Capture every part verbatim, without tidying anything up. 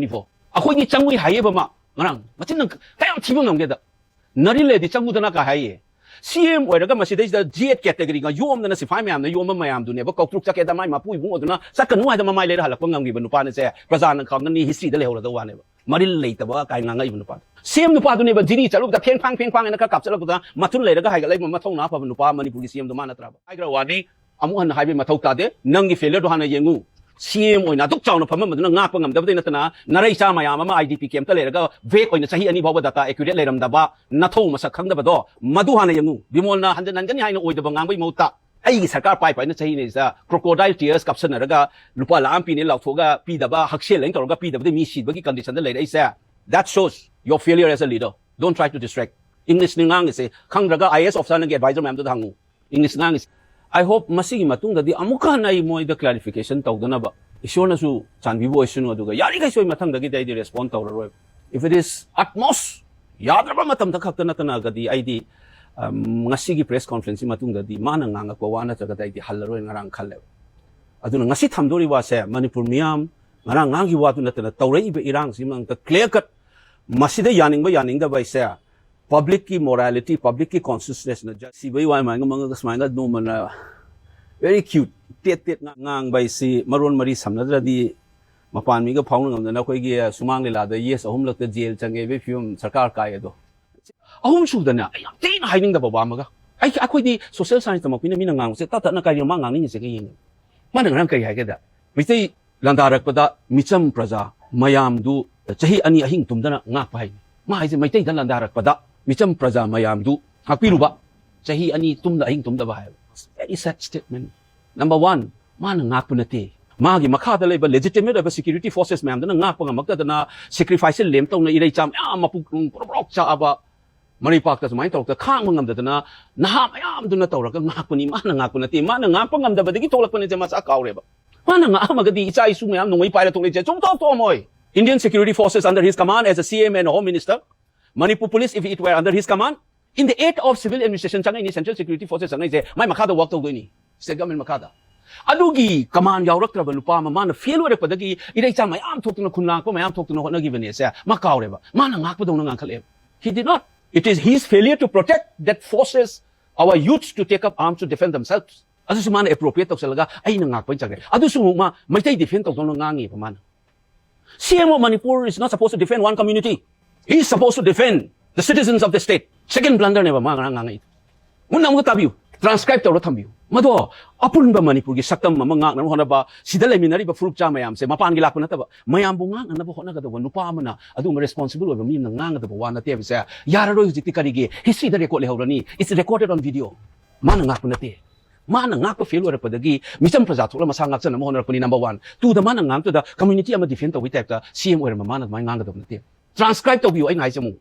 ꯅꯤꯐꯣ꯫ ꯑꯩꯈꯣꯏꯗꯤ ꯆꯪꯉꯨꯏ ꯍꯥꯏꯌꯦꯕ ꯃꯥ꯫ ꯉꯔꯥꯡ ꯃꯆꯤꯟ ꯅꯪ ꯀꯌꯥꯝ ꯊꯤꯕ ꯉꯝꯒꯦꯗ꯫ ꯅꯔꯤꯜ ꯂꯩꯔꯗꯤ ꯆꯪꯉꯨꯗꯅ ꯀꯥꯏ ꯍꯥꯏꯌꯦ꯫ ꯁꯤ ꯑꯦꯝ ꯑꯣꯏꯔꯒ ꯃꯁꯤꯗꯩꯁꯤꯗ ꯖꯤ ꯑꯦꯠ ꯀꯦꯇꯒꯔꯤꯒ ꯌꯣꯝꯗꯅ ꯁꯤꯐꯥꯏ ꯃꯌꯥꯝꯅ ꯌꯣꯝꯕ ꯃꯌꯥꯝꯗꯨꯅꯦꯕ ꯀꯧꯇ꯭ꯔꯨꯛ ꯆꯠꯀꯦꯗ ꯃꯥꯏ ꯃꯄꯨ ꯏꯕꯨꯡ ꯑꯣꯏꯗꯨꯅ ꯆꯠꯀꯅꯨ ꯍꯥꯏꯗ ꯃꯃꯥꯏ ꯂꯩꯔ ꯍꯜꯂꯛꯄ ꯉꯝꯈꯤꯕ ꯅꯨꯄꯥꯅꯤꯁꯦ꯫ ꯄ꯭ꯔꯖꯥꯅ ꯈꯪꯒꯅꯤ, ꯍꯤꯁꯇ꯭ꯔꯤꯗ ꯂꯩꯍꯧꯔꯗꯧ ꯋꯥꯅꯦꯕ꯫ ꯃꯔꯤꯜ ꯂꯩꯇꯕ ꯀꯥꯏ ꯉꯥꯡꯉꯛꯏꯕ ꯅꯨꯄꯥꯗꯣ꯫ ꯁꯤ ꯑꯦꯝ ꯅꯨꯄꯥꯗꯨꯅꯦꯕ ꯖꯤꯔꯤ ꯆꯠꯂꯨꯕꯗ ꯐꯦꯡ ꯐꯥꯡ ꯐꯦꯡ ꯐꯥꯡ ꯍꯥꯏꯅ ꯈꯔ ꯀꯥꯞꯆꯠꯂꯛꯄꯗ ꯃꯊꯨꯟ ꯂꯩꯔꯒ ꯍꯥꯏꯒꯠꯂꯛꯏꯕ ꯃꯊꯧꯅꯥ ꯐꯕ ꯅꯨꯄꯥ ꯃꯅꯤꯄꯨꯔꯒꯤ ꯁꯤ ꯑꯦꯝꯗꯣ ꯃꯥ ꯅꯠꯇ꯭ꯔꯕ? ꯍꯥꯏꯈ꯭ꯔ ꯋꯥꯅꯤ꯫ ꯑꯃꯨꯛ ꯍꯟꯅ ꯍꯥꯏꯕꯒꯤ ꯃꯊꯧ ꯇꯥꯗꯦ꯫ ꯅꯪꯒꯤ ꯐꯦꯂꯤꯌꯔꯗꯣ ꯍꯥꯟꯅ ꯌꯦꯡꯉꯨ꯫ ꯁꯤ ꯑꯦꯝ ꯑꯣꯏꯅ ꯑꯗꯨꯛ ꯆꯥꯎꯅ ꯐꯝꯃꯝꯕꯗꯨꯅ ꯉꯥꯛꯄ ꯉꯝꯗꯕꯗꯩ ꯅꯠꯇꯅ ꯅꯔꯩꯆꯥ ꯃꯌꯥꯝ ꯑꯃ ꯑꯥꯏ ꯗꯤ ꯄꯤ ꯀꯦꯝꯞꯇ ꯂꯩꯔꯒ ꯕꯦꯛ ꯑꯣꯏꯅ ꯆꯍꯤ ꯑꯅꯤ ꯐꯥꯎꯕ ꯗꯥꯇꯥ ꯑꯦꯀ꯭ꯌꯨꯔꯦꯠ ꯂꯩꯔꯝꯗꯕ, ꯅꯊꯧ ꯃꯁꯛ ꯈꯪꯗꯕꯗꯣ ꯃꯗꯨ ꯍꯥꯟꯅ ꯌꯦꯡꯉꯨ꯫ ꯕꯤꯃꯣꯜꯅ ꯍꯟꯖꯟ ꯍꯟꯖꯟ ꯍꯥꯏꯅ ꯑꯣꯏꯗꯕ ꯉꯥꯡꯕꯒꯤ ꯃꯍꯨꯠꯇ ꯑꯩꯒꯤ ꯁꯔꯀꯥꯔ ꯄꯥꯏ ꯄꯥꯏꯅ ꯆꯍꯤ ꯑꯅꯤꯁꯤꯗ crocodile tears ꯀꯥꯞꯁꯟꯅꯔꯒ ꯂꯨꯄꯥ ꯂꯥꯈ ꯑꯃ ꯄꯤꯅꯦ ꯂꯥꯎꯊꯣꯛꯑꯒ ꯄꯤꯗꯕ, ꯍꯛꯁꯦꯜ ꯂꯩꯅ ꯇꯧꯔꯒ ꯄꯤꯗꯕꯗꯩ ꯃꯤ ꯁꯤꯕꯒꯤ ꯀꯟꯗꯤꯁꯟꯗ ꯂꯩꯔꯛꯏꯁꯦ, that shows your failure as a leader. Don't try to distract. ꯏꯪꯂꯤꯁꯅꯤ ꯉꯥꯡꯉꯤꯁꯦ, ꯈꯪꯗ꯭ꯔꯒ ꯑꯥꯏ ꯑꯦ ꯑꯦꯁ ꯑꯣꯐꯤꯁꯥꯔ ꯅꯪꯒꯤ ꯑꯦꯗꯚꯥꯏꯖꯔ ꯃꯌꯥꯝꯗꯨꯗ ꯍꯪꯉꯨ꯫ ꯏꯪꯂꯤꯁ ꯉꯥꯡꯉꯤꯁꯦ꯫ I hope ꯃꯁꯤꯒꯤ ꯃꯇꯨꯡꯗꯗꯤ ꯑꯃꯨꯛꯀ ꯍꯟꯅ ꯑꯩ ꯃꯣꯏꯗ ꯀ꯭ꯂꯦꯔꯤꯐꯤꯀꯦꯁꯟ ꯇꯧꯗꯅꯕ ꯏꯁꯣꯔꯅꯁꯨ ꯆꯥꯟꯕꯤꯕ ꯑꯣꯏꯁꯅꯨ, ꯑꯗꯨꯒ ꯌꯥꯔꯤꯈꯩꯁꯨ ꯑꯩ ꯃꯊꯪꯗꯒꯤꯗꯤ ꯑꯩꯗꯤ ꯔꯦꯁꯄꯣꯟ ꯇꯧꯔꯔꯣꯏ꯫ If it is utmost ꯌꯥꯗ꯭ꯔꯕ ꯃꯇꯝꯗ ꯈꯛꯇ ꯅꯠꯇꯅꯒꯗꯤ ꯑꯩꯗꯤ, ꯑꯝ, ꯉꯁꯤꯒꯤ ꯄ꯭ꯔꯦꯁ ꯀꯣꯟꯐꯔꯦꯟꯁꯀꯤ ꯃꯇꯨꯡꯗꯗꯤ ꯃꯥꯅ ꯉꯥꯡꯉꯛꯄ ꯋꯥ ꯅꯠꯇ꯭ꯔꯒꯗꯤ ꯑꯩꯗꯤ ꯍꯜꯂꯔꯣꯏ ꯉꯔꯥꯡ ꯈꯜꯂꯦꯕ꯫ ꯑꯗꯨꯅ ꯉꯁꯤ ꯊꯝꯗꯣꯔꯤꯕ ꯋꯥꯁꯦ ꯃꯅꯤꯄꯨꯔ ꯃꯤꯌꯥꯝ, ꯉꯔꯥꯡ ꯉꯥꯡꯈꯤꯕ ꯋꯥꯗꯨ ꯅꯠꯇꯅ ꯇꯧꯔꯛꯏꯕ ꯏꯔꯥꯡꯁꯤꯃꯛꯇ ꯀ꯭ꯂꯤꯌꯥꯔ ꯀꯠ, ꯃꯁꯤꯗ ꯌꯥꯅꯤꯡꯕ ꯌꯥꯅꯤꯡꯗꯕ ꯍꯥꯏꯁꯦ ꯄꯕ꯭ꯂꯤꯛꯀꯤ ꯃꯣꯔꯥꯂꯤꯇꯤ, ꯄꯕ꯭ꯂꯤꯛꯀꯤ ꯀꯣꯟꯁꯤꯌꯁꯅꯦꯁꯅ ꯖ-, ꯁꯤꯕꯩ ꯋꯥ ꯃꯥꯏꯅ ꯃꯪꯉꯒ ꯁꯨꯃꯥꯏꯅ ꯅꯣꯡꯃꯅ very cute, ꯇꯦꯠ ꯇꯦꯠ ꯉꯥ-, ꯉꯥꯡꯕ ꯍꯥꯏꯁꯤ ꯃꯔꯣꯟ ꯃꯔꯤ ꯁꯝꯅꯗ꯭ꯔꯗꯤ ꯃꯄꯥꯟ ꯃꯤꯒ ꯐꯥꯎꯅ ꯉꯝꯗꯅ ꯑꯩꯈꯣꯏꯒꯤ ꯁꯨꯃꯥꯡ ꯂꯤꯂꯥꯗ ꯌꯦꯁ ꯑꯍꯨꯝꯂꯛꯇ ꯖꯦꯜ ꯆꯪꯉꯦ ꯍꯥꯏꯕꯒꯤ ꯐꯤꯕꯝ ꯁꯔꯀꯥꯔ ꯀꯥꯏ ꯑꯗꯣ꯫ ꯑꯍꯨꯝꯁꯨꯗꯅꯦ, ꯑꯩ ꯌꯥꯝ ꯊꯤꯅ ꯍꯥꯏꯅꯤꯡꯗꯕ ꯋꯥ ꯑꯃꯒ, ꯑꯩ, ꯑꯩꯈꯣꯏꯗꯤ ꯁꯣꯁꯤꯌꯦꯜ ꯁꯥꯏꯟꯁ ꯇꯝꯃꯛꯄꯅꯤꯅ ꯃꯤꯅ ꯉꯥꯡꯕꯁꯦ ꯇꯞ ꯇꯞꯅ ꯀꯔꯤꯅꯣ ꯃꯥ ꯉꯥꯡꯅꯤꯡꯉꯤꯁꯦꯒ ꯌꯦꯡꯉꯤ꯫ ꯃꯥꯅ ꯉꯔꯥꯡ ꯀꯔꯤ ꯍꯥꯏꯒꯦꯗ, ꯃꯩꯇꯩ ꯂꯥꯟꯗꯥꯔꯛꯄꯗ ꯃꯤꯆꯝ ꯄ꯭ꯔꯖꯥ ꯃꯌꯥꯝꯗꯨ ꯆꯍꯤ ꯑꯅꯤ ꯑꯍꯤꯡ ꯇꯨꯝꯗꯅ ꯉꯥꯛꯄ ꯍꯥꯏꯅꯤ꯫ ꯃꯥ ꯍꯥꯏꯁꯦ ꯃꯩꯇꯩꯗ ꯂꯥꯟꯗꯥꯔꯛꯄꯗ ꯃꯤꯆꯝ ꯄ꯭ꯔꯖꯥ ꯃꯌꯥꯝꯗꯨ ꯉꯥꯛꯄꯤꯔꯨꯕ, ꯆꯍꯤ ꯑꯅꯤ ꯇꯨꯝꯗ ꯑꯍꯤꯡ ꯇꯨꯝꯗꯕ ꯍꯥꯏꯕ꯫ Very sad statement. Number one, ꯃꯥꯅ ꯉꯥꯛꯄ ꯅꯠꯇꯦ꯫ ꯃꯥꯒꯤ ꯃꯈꯥꯗ ꯂꯩꯕ ꯂꯦꯖꯤꯇꯤꯃꯦꯠ ꯑꯣꯏꯕ ꯁꯦꯀ꯭ꯌꯨꯔꯤꯇꯤ ꯐꯣꯔꯁꯦꯁ ꯃꯌꯥꯝꯗꯨꯅ ꯉꯥꯛꯄ ꯉꯝꯃꯛꯇꯗꯅ ꯁꯦꯀ꯭ꯔꯤꯐꯥꯏꯁꯁꯦ ꯂꯦꯝ ꯇꯧꯅ ꯏꯔꯩꯆꯥ ꯃꯌꯥꯝ ꯃꯄꯨꯛ ꯄ꯭ꯔꯣꯛ ꯄ꯭ꯔꯣꯛ ꯆꯥꯛꯑꯕ ꯃꯔꯩꯄꯥꯛꯇ ꯁꯨꯃꯥꯏꯅ ꯇꯧꯔꯛꯇ ꯈꯥꯡꯕ ꯉꯝꯗꯗꯅ ꯅꯍꯥ ꯃꯌꯥꯝꯗꯨꯅ ꯇꯧꯔꯒ ꯉꯥꯛꯄꯅꯤ꯫ ꯃꯥꯅ ꯉꯥꯛꯄ ꯅꯠꯇꯦ꯫ ꯃꯥꯅ ꯉꯥꯛꯄ ꯉꯝꯗꯕꯗꯒꯤ ꯊꯣꯛꯂꯛꯄꯅꯤꯁꯦ ꯃꯆꯥ ꯀꯥꯎꯔꯦꯕ꯫ ꯃꯥꯅ ꯉꯥꯛꯑꯝꯃꯒꯗꯤ ꯏꯆꯥ ꯏꯁꯨ ꯃꯌꯥꯝ ꯅꯣꯡꯃꯩ ꯄꯥꯏꯔ ꯊꯣꯛꯂꯛꯏꯁꯦ ꯁꯨꯡꯊꯣꯛ ꯊꯣꯛꯑꯝꯃꯣꯏ꯫ Indian security forces under his command as a C M and a Home Minister, Manipur Police, if it were under his command, in the aid of civil administration ꯆꯪꯉꯛꯏꯅꯤ, central security forces ꯆꯪꯉꯛꯏꯁꯦ ꯃꯥꯏ ꯃꯈꯥꯗ ꯋꯥꯛ ꯇꯧꯗꯣꯏꯅꯤ, state government ꯃꯈꯥꯗ꯫ ꯑꯗꯨꯒꯤ common ꯌꯥꯎꯔꯛꯇ꯭ꯔꯕ ꯅꯨꯄꯥ ꯑꯃ, ꯃꯥꯅ fail ꯑꯣꯏꯔꯛꯄꯗꯒꯤ ꯏꯔꯩꯆꯥ ꯃꯌꯥꯝ ꯊꯣꯛꯇꯅ, ꯈꯨꯟ ꯂꯥꯡꯉꯛꯄ ꯃꯌꯥꯝ ꯊꯣꯛꯇꯅ ꯍꯣꯠꯅꯈꯤꯕꯅꯦꯁꯦ ꯃꯥ ꯀꯥꯎꯔꯦꯕ꯫ ꯃꯥꯅ ꯉꯥꯛꯄꯗꯧꯅ ꯉꯥꯡꯈꯠꯂꯛꯑꯦꯕ꯫ He did not. It is his failure to protect that forces our youths to take up arms to defend themselves. ꯑꯗꯨꯁꯨ ꯃꯥꯅ ꯑꯦꯄ꯭ꯔꯣꯄ꯭ꯔꯤꯌꯦꯠ ꯇꯧꯁꯜꯂꯒ ꯑꯩꯅ ꯉꯥꯛꯄ ꯑꯣꯏꯅ ꯆꯠꯈ꯭ꯔꯦ꯫ ꯑꯗꯨꯁꯨ ꯑꯃꯨꯛ ꯃꯥ ꯃꯩꯇꯩ ꯗꯤꯐꯦꯟ ꯇꯧꯗꯧꯅ ꯉꯥꯡꯉꯤꯕ ꯃꯥꯅ꯫ C M of Manipur is not supposed to defend one community. He is supposed to defend the citizens of the state. Second blunder ꯅꯦꯕ ꯃꯥ ꯉꯔꯥꯡ ꯉꯥꯡꯉꯛꯏꯗꯣ꯫ ꯃꯨꯟꯅ ꯑꯃꯨꯛꯀ ꯇꯥꯕꯤꯌꯨ, ꯇ꯭ꯔꯥꯟꯁꯀ꯭ꯔꯥꯏꯕ ꯇꯧꯔ ꯊꯝꯕꯤꯌꯨ꯫ ꯃꯗꯣ ꯑꯄꯨꯟꯕ ꯃꯅꯤꯄꯨꯔꯒꯤ ꯁꯛꯇꯝ ꯑꯃ ꯉꯥꯛꯅꯕ ꯍꯣꯠꯅꯕ, ꯁꯤꯗ ꯂꯩꯃꯤꯟꯅꯔꯤꯕ ꯐꯨꯔꯨꯞ ꯆꯥ ꯃꯌꯥꯝꯁꯦ ꯃꯄꯥꯟꯒꯤ ꯂꯥꯛꯄ ꯅꯠꯇꯕ, ꯃꯌꯥꯝꯕꯨ ꯉꯥꯛꯅꯅꯕ ꯍꯣꯠꯅꯒꯗꯧꯕ ꯅꯨꯄꯥ ꯑꯃꯅ ꯑꯗꯨꯒꯨꯝꯕ ꯔꯦꯁꯄꯣꯟꯁꯤꯕꯜ ꯑꯣꯏꯕ ꯃꯤ ꯑꯃꯅ ꯉꯥꯡꯒꯗꯕ ꯋꯥ ꯅꯠꯇꯦ ꯍꯥꯏꯕꯁꯦ ꯌꯥꯔꯔꯣꯏ꯫ ꯍꯧꯖꯤꯛꯇꯤ ꯀꯔꯤꯒꯤ? ꯍꯤꯁꯇ꯭ꯔꯤꯗ record ꯂꯩꯍꯧꯔꯅꯤ꯫ It's recorded on video. ꯃꯥꯅ ꯉꯥꯛꯄ ꯅꯠꯇꯦ꯫ ꯃꯥꯅ ꯉꯥꯛꯄ ꯐꯦꯜ ꯑꯣꯏꯔꯛꯄꯗꯒꯤ ꯃꯤꯆꯝ ꯄ꯭ꯔꯖꯥ ꯊꯣꯛꯂ ꯃꯁꯥ ꯉꯥꯛꯆꯅꯕ ꯍꯣꯠꯅꯔꯛꯄꯅꯤ, ꯅꯝꯕꯔ ꯋꯥꯟ꯫ ꯇꯨꯗ ꯃꯥꯅ ꯉꯥꯡꯇꯨꯗ ꯀꯝꯃ꯭ꯌꯨꯅꯤꯇꯤ ꯑꯃ ꯗꯤꯐꯦꯟ ꯇꯧꯕꯒꯤ ꯇꯥꯏꯞꯇ ꯁꯤ ꯑꯦꯝ ꯑꯣꯏꯔꯝꯕ ꯃꯥꯅ ꯑꯗꯨꯃꯥꯏꯅ ꯉꯥꯡꯒꯗꯕ ꯅꯠꯇꯦ꯫ ꯇ꯭ꯔꯥꯟꯁꯀ꯭ꯔꯥꯏꯕ ꯇꯧꯕꯤꯌꯨ, ꯑꯩꯅ ꯍꯥꯏꯁꯦ ꯑꯃꯨꯛ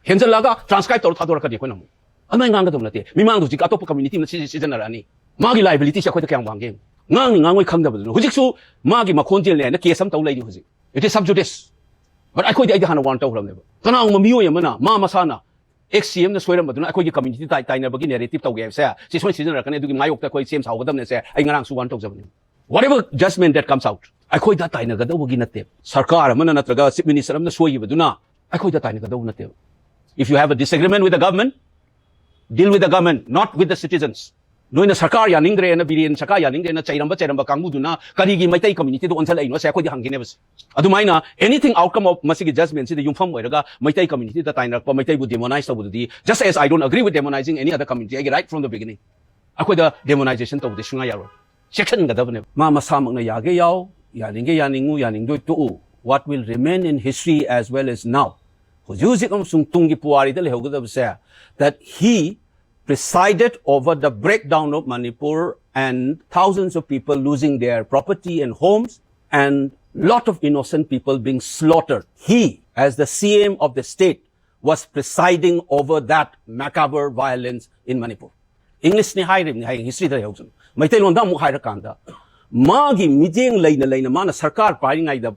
ꯍꯦꯟꯖꯜꯂꯛꯑꯒ ꯇ꯭ꯔꯥꯟꯁꯀ꯭ꯔꯥꯏꯕ ꯇꯧꯔ ꯊꯥꯗꯣꯔꯛꯀꯅꯤ ꯑꯩꯈꯣꯏꯅ ꯑꯃꯨꯛ꯫ ꯑꯗꯨꯃꯥꯏꯅ ꯉꯥꯡꯒꯗꯕ ꯅꯠꯇꯦ꯫ ꯃꯤꯃꯥꯡꯗ ꯍꯧꯖꯤꯛ ꯑꯇꯣꯞꯄ ꯀꯝꯃ꯭ꯌꯨꯅꯤꯇꯤ ꯑꯃꯅ ꯁꯤꯁꯦ ꯁꯤꯖꯤꯟꯅꯔꯛꯑꯅꯤ꯫ ꯃꯥꯒꯤ ꯂꯥꯏꯕꯤꯂꯤꯇꯤꯁꯦ ꯑꯩꯈꯣꯏꯗ ꯀꯌꯥꯝ ꯋꯥꯡꯒꯦ ꯌꯦꯡꯉꯨ꯫ ꯉꯥꯡꯅꯤ ꯉꯥꯡꯉꯣꯏ ꯈꯪꯗꯕꯗꯨꯅ ꯍꯧꯖꯤꯛꯁꯨ ꯃꯥꯒꯤ ꯃꯈꯣꯟ ꯆꯦꯜꯂꯦ ꯍꯥꯏꯅ ꯀꯦꯁ ꯑꯃ ꯇꯧ ꯂꯩꯔꯤ ꯍꯧꯖꯤꯛ꯫ It is sub judice. But ꯑꯩꯈꯣꯏꯗꯤ, ꯑꯩꯗꯤ ꯍꯥꯟꯅ ꯋꯥꯔꯟ ꯇꯧꯈ꯭ꯔꯕꯅꯦꯕ꯫ ꯀꯅꯥꯒꯨꯝꯕ ꯃꯤꯑꯣꯏ ꯑꯃꯅ ꯃꯥ ꯃꯁꯥꯅ ꯑꯦꯛꯁ ꯁꯤ ꯑꯦꯝꯅ ꯁꯣꯏꯔꯝꯕꯗꯨꯅ ꯑꯩꯈꯣꯏꯒꯤ ꯀꯝꯃ꯭ꯌꯨꯅꯤꯇꯤ ꯇꯥꯏ-, ꯇꯥꯏꯅꯕꯒꯤ ꯅꯦꯔꯦꯇꯤꯞ ꯇꯧꯒꯦ ꯍꯥꯏꯕꯁꯦ ꯁꯤ ꯁꯣꯏꯅ ꯁꯤꯖꯤꯟꯅꯔꯛꯀꯅꯤ꯫ ꯑꯗꯨꯒꯤ ꯃꯥꯌꯣꯛꯇ ꯑꯩꯈꯣꯏ ꯁꯤ ꯑꯦꯝ ꯁꯥꯎꯒꯗꯕꯅꯦꯁꯦ ꯑꯩ ꯉꯔꯥꯡꯁꯨ ꯋꯥꯔꯟ ꯇꯧꯖꯕꯅꯤ꯫ Whatever judgment that comes out, ꯑꯩꯈꯣꯏꯗ ꯇꯥꯏꯅꯒꯗꯧꯕꯒꯤ ꯅꯠꯇꯦ꯫ ꯁꯔꯀꯥꯔ ꯑꯃꯅ ꯅꯠꯇ꯭ꯔꯒ ꯆꯤꯐ ꯃꯤꯅꯤꯁꯇꯔ ꯑꯃꯅ ꯁꯣꯏꯈꯤꯕꯗꯨꯅ ꯑꯩꯈꯣꯏꯗ ꯇꯥꯏꯅꯒꯗꯧꯕ ꯅꯠꯇꯦꯕ꯫ If you have a disagreement with the government, deal with the government, not with the citizens. ꯅꯣꯏꯅ ꯁꯔꯀꯥꯔ ꯌꯥꯅꯤꯡꯗ꯭ꯔꯦꯅ, ꯕꯤꯔꯦꯟ ꯁꯔꯀꯥꯔ ꯌꯥꯅꯤꯡꯗ꯭ꯔꯦꯅ ꯆꯩꯔꯝꯕ, ꯆꯩꯔꯝꯕ ꯀꯥꯡꯕꯨꯗꯨꯅ ꯀꯔꯤꯒꯤ ꯃꯩꯇꯩ ꯀꯝꯃ꯭ꯌꯨꯅꯤꯇꯤꯗ ꯑꯣꯟꯁꯤꯜꯂꯛꯏꯅꯣ ꯁꯦ ꯑꯩꯈꯣꯏꯗꯤ ꯍꯪꯒꯦꯅꯦꯕ ꯁꯦ꯫ ꯑꯗꯨꯃꯥꯏꯅ anything outcome of ꯃꯁꯤꯒꯤ ꯖꯖꯃꯦꯟꯁꯤꯗ ꯌꯨꯝꯐꯝ ꯑꯣꯏꯔꯒ ꯃꯩꯇꯩ ꯀꯝꯃ꯭ꯌꯨꯅꯤꯇꯤꯗ ꯇꯥꯏꯅꯔꯛꯄ, ꯃꯩꯇꯩꯕꯨ ꯗꯦꯃꯣꯅꯥꯏꯁ ꯇꯧꯕꯗꯨꯗꯤ, just as I don't agree with demonizing any other community, ꯑꯩꯒꯤ right from the beginning꯫ ꯑꯩꯈꯣꯏꯗ ꯗꯦꯃꯣꯅꯥꯏꯖꯦꯁꯟ ꯇꯧꯕꯗꯤ ꯁꯨꯡꯌꯥ ꯌꯥꯔꯣꯏ꯫ ꯆꯦꯛꯁꯤꯟꯒꯗꯕꯅꯦꯕ꯫ ꯃꯥ ꯃꯁꯥꯃꯛꯅ ꯌꯥꯒꯦ ꯌꯥꯎ, ꯌꯥꯅꯤꯡꯒꯦ ꯌꯥꯅꯤꯡꯉꯨ, ꯌꯥꯅꯤꯡꯗꯣꯏ ꯇꯣꯛꯎ꯫ What will remain in history as well as now, ꯍꯧꯖꯤꯛ ꯍꯧꯖꯤꯛ ꯑꯃꯁꯨꯡ ꯇꯨꯡꯒꯤ ꯄꯨꯋꯥꯔꯤꯗ ꯂꯩꯍꯧꯒꯗꯕꯁꯦ, that he presided over the breakdown of Manipur and thousands of people losing their property and homes and lot of innocent people being slaughtered. He, as the C M of the state, was presiding over that macabre violence in Manipur. ꯏꯪꯂꯤꯁꯅꯤ ꯍꯥꯏꯔꯤꯕꯅꯤ, ꯍꯌꯦꯡ ꯍꯤꯁꯇ꯭ꯔꯤꯗ ꯂꯩꯍꯧꯁꯅꯨ꯫ ꯃꯩꯇꯩꯂꯣꯟꯗ ꯑꯃꯨꯛ ꯍꯥꯏꯔꯀꯥꯟꯗ, ꯃꯥꯒꯤ ꯃꯤꯠꯌꯦꯡ ꯂꯩꯅ ꯂꯩꯅ ꯃꯥꯅ ꯁꯔꯀꯥꯔ ꯄꯥꯏꯔꯤꯉꯩꯗ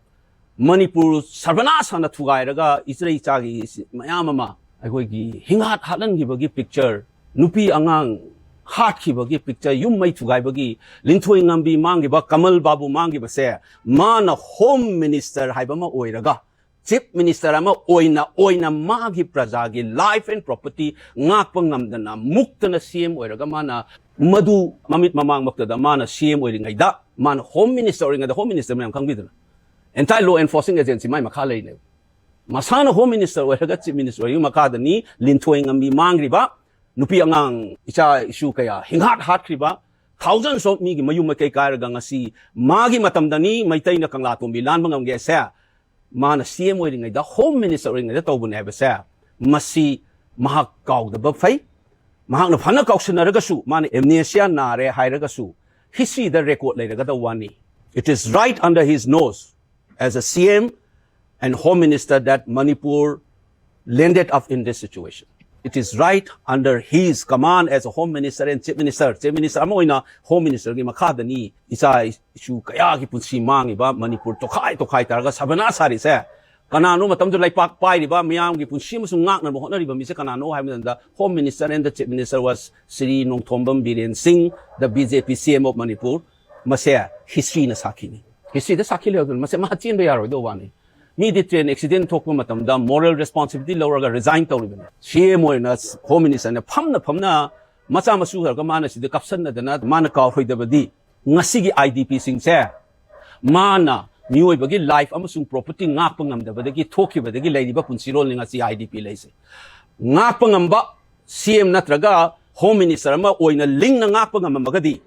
ꯃꯅꯤꯄꯨꯔ ꯁꯔꯕꯅꯥꯁ ꯍꯥꯟꯅ ꯊꯨꯒꯥꯏꯔꯒ ꯏꯆꯔꯩ ꯏꯆꯥꯒꯤ ꯃꯌꯥꯝ ꯑꯃ ꯑꯩꯈꯣꯏꯒꯤ ꯍꯤꯡꯍꯥꯠ ꯍꯥꯠꯍꯟꯈꯤꯕꯒꯤ ꯄꯤꯛꯆꯔ, ꯅꯨꯄꯤ ꯑꯉꯥꯡ ꯍꯥꯠꯈꯤꯕꯒꯤ picture, ꯌꯨꯝ ꯃꯩ ꯊꯨꯒꯥꯏꯕꯒꯤ, ꯂꯤꯟꯊꯣꯏ ꯉꯝꯕꯤ ꯃꯥꯡꯈꯤꯕ, ꯀꯃꯜ ꯕꯥꯕꯨ ꯃꯥꯡꯈꯤꯕꯁꯦ, ꯃꯥꯅ Home Minister ꯍꯥꯏꯕ ꯑꯃ ꯑꯣꯏꯔꯒ, Chief Minister ꯑꯃ ꯑꯣꯏꯅ, ꯑꯣꯏꯅ ꯃꯥꯒꯤ ꯄ꯭ꯔꯖꯥꯒꯤ life and property ꯉꯥꯛꯄ ꯉꯝꯗꯅ, ꯃꯨꯛꯇꯅ C M ꯑꯣꯏꯔꯒ, ꯃꯥꯅ ꯃꯗꯨ ꯃꯃꯤꯠ ꯃꯃꯥꯡꯃꯛꯇꯗ ꯃꯥꯅ C M ꯑꯣꯏꯔꯤꯉꯩꯗ, ꯃꯥꯅ Home Minister ꯑꯣꯏꯔꯤꯉꯩꯗ, Home Minister ꯃꯌꯥꯝ ꯈꯪꯕꯤꯗꯅ, entire law enforcing agency ꯃꯥꯏ ꯃꯈꯥ ꯂꯩꯔꯤꯅꯦꯕ꯫ ꯃꯁꯥꯅ Home Minister ꯑꯣꯏꯔꯒ Chief Minister ꯑꯣꯏꯔꯤꯉꯩ ꯃꯈꯥꯗꯅꯤ ꯂꯤꯟꯊꯣꯏ ꯉꯝꯕꯤ ꯃꯥꯡꯈ꯭ꯔꯤꯕ, ꯅꯨꯄꯤ ꯑꯉꯥꯡ ꯏꯆꯥ ꯏꯁꯨ ꯀꯌꯥ ꯍꯤꯡꯍꯥꯠ ꯍꯥꯠꯈ꯭ꯔꯤꯕ, thousands of ꯃꯤꯒꯤ ꯃꯌꯨꯝ ꯃꯀꯩ ꯀꯥꯏꯔꯒ ꯉꯁꯤ ꯃꯥꯒꯤ ꯃꯇꯝꯗꯅꯤ ꯃꯩꯇꯩꯅ ꯀꯪꯂꯥ ꯇꯣꯝꯕꯤ ꯂꯥꯟꯕ ꯉꯝꯒꯦꯁꯦ꯫ ꯃꯥꯅ C M ꯑꯣꯏꯔꯤꯉꯩꯗ, Home Minister ꯑꯣꯏꯔꯤꯉꯩꯗ ꯇꯧꯕꯅꯦ ꯍꯥꯏꯕꯁꯦ, ꯃꯁꯤ ꯃꯍꯥꯛ ꯀꯥꯎꯗꯕ ꯐꯩ꯫ ꯃꯍꯥꯛꯅ ꯐꯅ ꯀꯥꯎꯁꯤꯟꯅꯔꯒꯁꯨ, ꯃꯥꯅ amnesia ꯅꯥꯔꯦ ꯍꯥꯏꯔꯒꯁꯨ, history ꯗ record ꯂꯩꯔꯒꯗꯧꯕ ꯋꯥꯅꯤ꯫ It is right under his nose, as a C M and Home Minister, that Manipur landed up in this situation. It is right under his command as a Home Minister and Chief Minister, Chief Minister ꯑꯃ ꯑꯣꯏꯅ Home Minister ꯒꯤ ꯃꯈꯥꯗꯅꯤ ꯏꯆꯥ ꯏꯁꯨ ꯀꯌꯥꯒꯤ ꯄꯨꯟꯁꯤ ꯃꯥꯡꯉꯤꯕ, ꯃꯅꯤꯄꯨꯔ ꯇꯣꯈꯥꯏ ꯇꯣꯈꯥꯏ ꯇꯥꯔꯒ ꯁꯕꯅꯥ ꯁꯥꯔꯤꯁꯦ꯫ ꯀꯅꯥꯅꯣ ꯃꯇꯝꯗꯨ ꯂꯩꯄꯥꯛ ꯄꯥꯏꯔꯤꯕ, ꯃꯤꯌꯥꯝꯒꯤ ꯄꯨꯟꯁꯤ ꯑꯃꯁꯨꯡ ꯉꯥꯛꯅꯕ ꯍꯣꯠꯅꯔꯤꯕ ꯃꯤꯁꯦ ꯀꯅꯥꯅꯣ ꯍꯥꯏꯕ ꯃꯇꯝꯗ, Home Minister and the Chief Minister was Shri Nongthombam Biren Singh, the B J P C M of Manipur꯫ ꯃꯁꯦ history ꯅ ꯁꯥꯈꯤꯅꯤ꯫ History ꯗ ꯁꯥꯈꯤ ꯂꯩꯍꯧꯗꯅ ꯃꯁꯦ ꯃꯥ ꯆꯦꯟꯕ ꯌꯥꯔꯣꯏꯗꯧꯕ ꯋꯥꯅꯤ꯫ ꯃꯤꯗꯤ train accident ꯊꯣꯛꯄ ꯃꯇꯝꯗ moral responsibility ꯂꯧꯔꯒ resign ꯇꯧꯔꯤꯕꯅꯤ꯫ C M ꯑꯣꯏꯅ Home Minister ꯅ ꯐꯝꯅ ꯐꯝꯅ ꯃꯆꯥ ꯃꯁꯨ ꯇꯧꯔꯒ ꯃꯥꯅ ꯁꯤꯗ ꯀꯥꯞꯁꯟꯅꯗꯅ ꯃꯥꯅ ꯀꯥꯎꯔꯣꯏꯗꯕꯗꯤ, ꯉꯁꯤꯒꯤ I D P ꯁꯤꯡꯁꯦ ꯃꯥꯅ ꯃꯤꯑꯣꯏꯕꯒꯤ life ꯑꯃꯁꯨꯡ property ꯉꯥꯛꯄ ꯉꯝꯗꯕꯗꯒꯤ ꯊꯣꯛꯈꯤꯕꯗꯒꯤ ꯂꯩꯔꯤꯕ ꯄꯨꯟꯁꯤꯔꯣꯜꯅꯤ ꯉꯁꯤ I D P ꯂꯩꯁꯦ꯫ ꯉꯥꯛꯄ ꯉꯝꯕ C M ꯅꯠꯇ꯭ꯔꯒ Home Minister ꯑꯃ ꯑꯣꯏꯅ ꯂꯤꯡꯅ ꯉꯥꯛꯄ ꯉꯝꯃꯝꯃꯒꯗꯤ,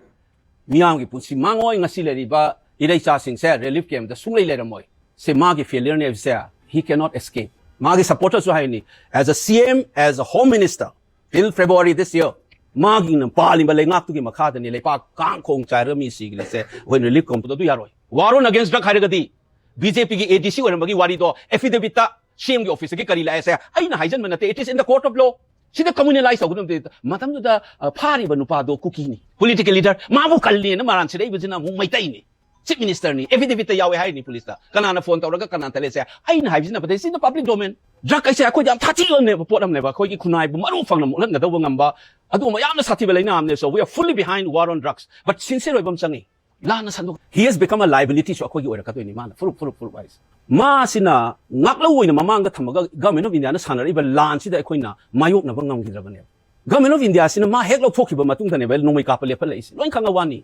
ꯃꯤꯌꯥꯝꯒꯤ ꯄꯨꯟꯁꯤ ꯃꯥꯡꯉꯣꯏ꯫ ꯉꯁꯤ ꯂꯩꯔꯤꯕ ꯏꯔꯩꯆꯥꯁꯤꯡꯁꯦ relief camp ꯇ ꯁꯨꯡꯂꯩ ꯂꯩꯔꯝꯃꯣꯏ꯫ ꯁꯤ ꯃꯥꯒꯤ failure ꯅꯦ ꯍꯥꯏꯕꯁꯦ, he cannot escape꯫ ꯃꯥꯒꯤ supporter ꯁꯨ ꯍꯥꯏꯅꯤ, as a C M, as a Home Minister, till February this year, ꯃꯥꯒꯤꯅ ꯄꯥꯜꯂꯤꯕ ꯂꯩꯉꯥꯛꯇꯨꯒꯤ ꯃꯈꯥꯗꯅꯤ ꯂꯩꯄꯥꯛ ꯀꯥꯡ ꯈꯣꯡ ꯆꯥꯏꯔꯒ ꯃꯤ ꯁꯤꯈ꯭ꯔꯤꯁꯦ꯫ ꯑꯩꯈꯣꯏꯅ relief camp ꯇ ꯑꯗꯨ ꯌꯥꯔꯣꯏ꯫ War on against drug ꯍꯥꯏꯔꯒꯗꯤ, B J P ꯒꯤ A D C ꯑꯣꯏꯔꯝꯕꯒꯤ ꯋꯥꯔꯤꯗꯣ affidavit ꯇ C M ꯒꯤ office ꯇꯒꯤ ꯀꯔꯤ ꯂꯥꯛꯑꯦꯁꯦ ꯑꯩꯅ ꯍꯥꯏꯖꯟꯕ ꯅꯠꯇꯦ, it is in the court of law꯫ ꯁꯤꯗ communalize ꯇꯧꯒꯗꯕ ꯅꯠꯇꯦ꯫ ꯃꯇꯝꯗꯨꯗ, ꯑ, ꯐꯥꯔꯤꯕ ꯅꯨꯄꯥꯗꯣ ꯀꯨꯀꯤꯅꯤ, political leader, ꯃꯥꯕꯨ ꯀꯜꯂꯦꯅ ꯃꯔꯥꯟ ꯁꯤꯔꯛꯏꯕꯁꯤꯅ ꯑꯃꯨꯛ ꯃꯩꯇꯩꯅꯤ꯫ Chief Minister ꯅꯤ, affidavit ꯇ ꯌꯥꯎꯋꯦ ꯍꯥꯏꯔꯤꯅꯤ police ꯇ꯫ ꯀꯅꯥꯅ phone ꯇꯧꯔꯒ ꯀꯅꯥꯅ ꯇꯜꯂꯦꯁꯦ ꯑꯩꯅ ꯍꯥꯏꯕꯁꯤꯅ ꯐꯠꯇꯦ, it's in the public domain꯫ Drug ꯍꯥꯏꯁꯦ ꯑꯩꯈꯣꯏꯗꯤ ꯌꯥꯝ ꯁꯥꯊꯤꯕꯅꯦꯕ, ꯄꯣꯠ ꯑꯃꯅꯦꯕ, ꯑꯩꯈꯣꯏꯒꯤ ꯈꯨꯟꯅꯥꯏꯕꯨ ꯃꯔꯨ ꯐꯪꯅ ꯃꯨꯠꯍꯟꯒꯗꯧꯕ ꯉꯝꯕ, ꯑꯗꯨꯒꯨꯝꯕ ꯌꯥꯝꯅ ꯁꯥꯊꯤꯕ ꯂꯥꯏꯅꯥ ꯑꯃꯅꯦ꯫ So we are fully behind war on drugs, but sincere ꯑꯣꯏꯕ ꯑꯃ ꯆꯪꯉꯤ꯫ ꯂꯥꯟꯅ ꯁꯟꯗꯣꯛ, he has become a liability ꯁꯨ ꯑꯩꯈꯣꯏꯒꯤ ꯑꯣꯏꯔꯛꯀꯗꯣꯏꯅꯤ꯫ ꯃꯥꯅ ꯐꯨꯔꯨꯞ ꯐꯨꯔꯨꯞ ꯐꯨꯔꯨꯞ ꯍꯥꯏꯁꯦ, ꯃꯥꯁꯤꯅ ꯉꯥꯛꯂꯧ ꯑꯣꯏꯅ ꯃꯃꯥꯡꯗ ꯊꯝꯃꯒ Government of India ꯅ ꯁꯥꯟꯅꯔꯛꯏꯕ ꯂꯥꯟꯁꯤꯗ ꯑꯩꯈꯣꯏꯅ ꯃꯥꯌꯣꯛꯅꯕ ꯉꯝꯈꯤꯗ꯭ꯔꯕꯅꯦꯕ꯫ Government of India ꯁꯤꯅ ꯃꯥ ꯍꯦꯛ ꯂꯧꯊꯣꯛꯈꯤꯕ ꯃꯇꯨꯡꯗꯅꯦꯕ ꯅꯣꯡꯃꯩ ꯀꯥꯞꯄ ꯂꯦꯞꯍꯜꯂꯛꯏꯁꯦ꯫ ꯂꯣꯏ ꯈꯪꯉ ꯋꯥꯅꯤ꯫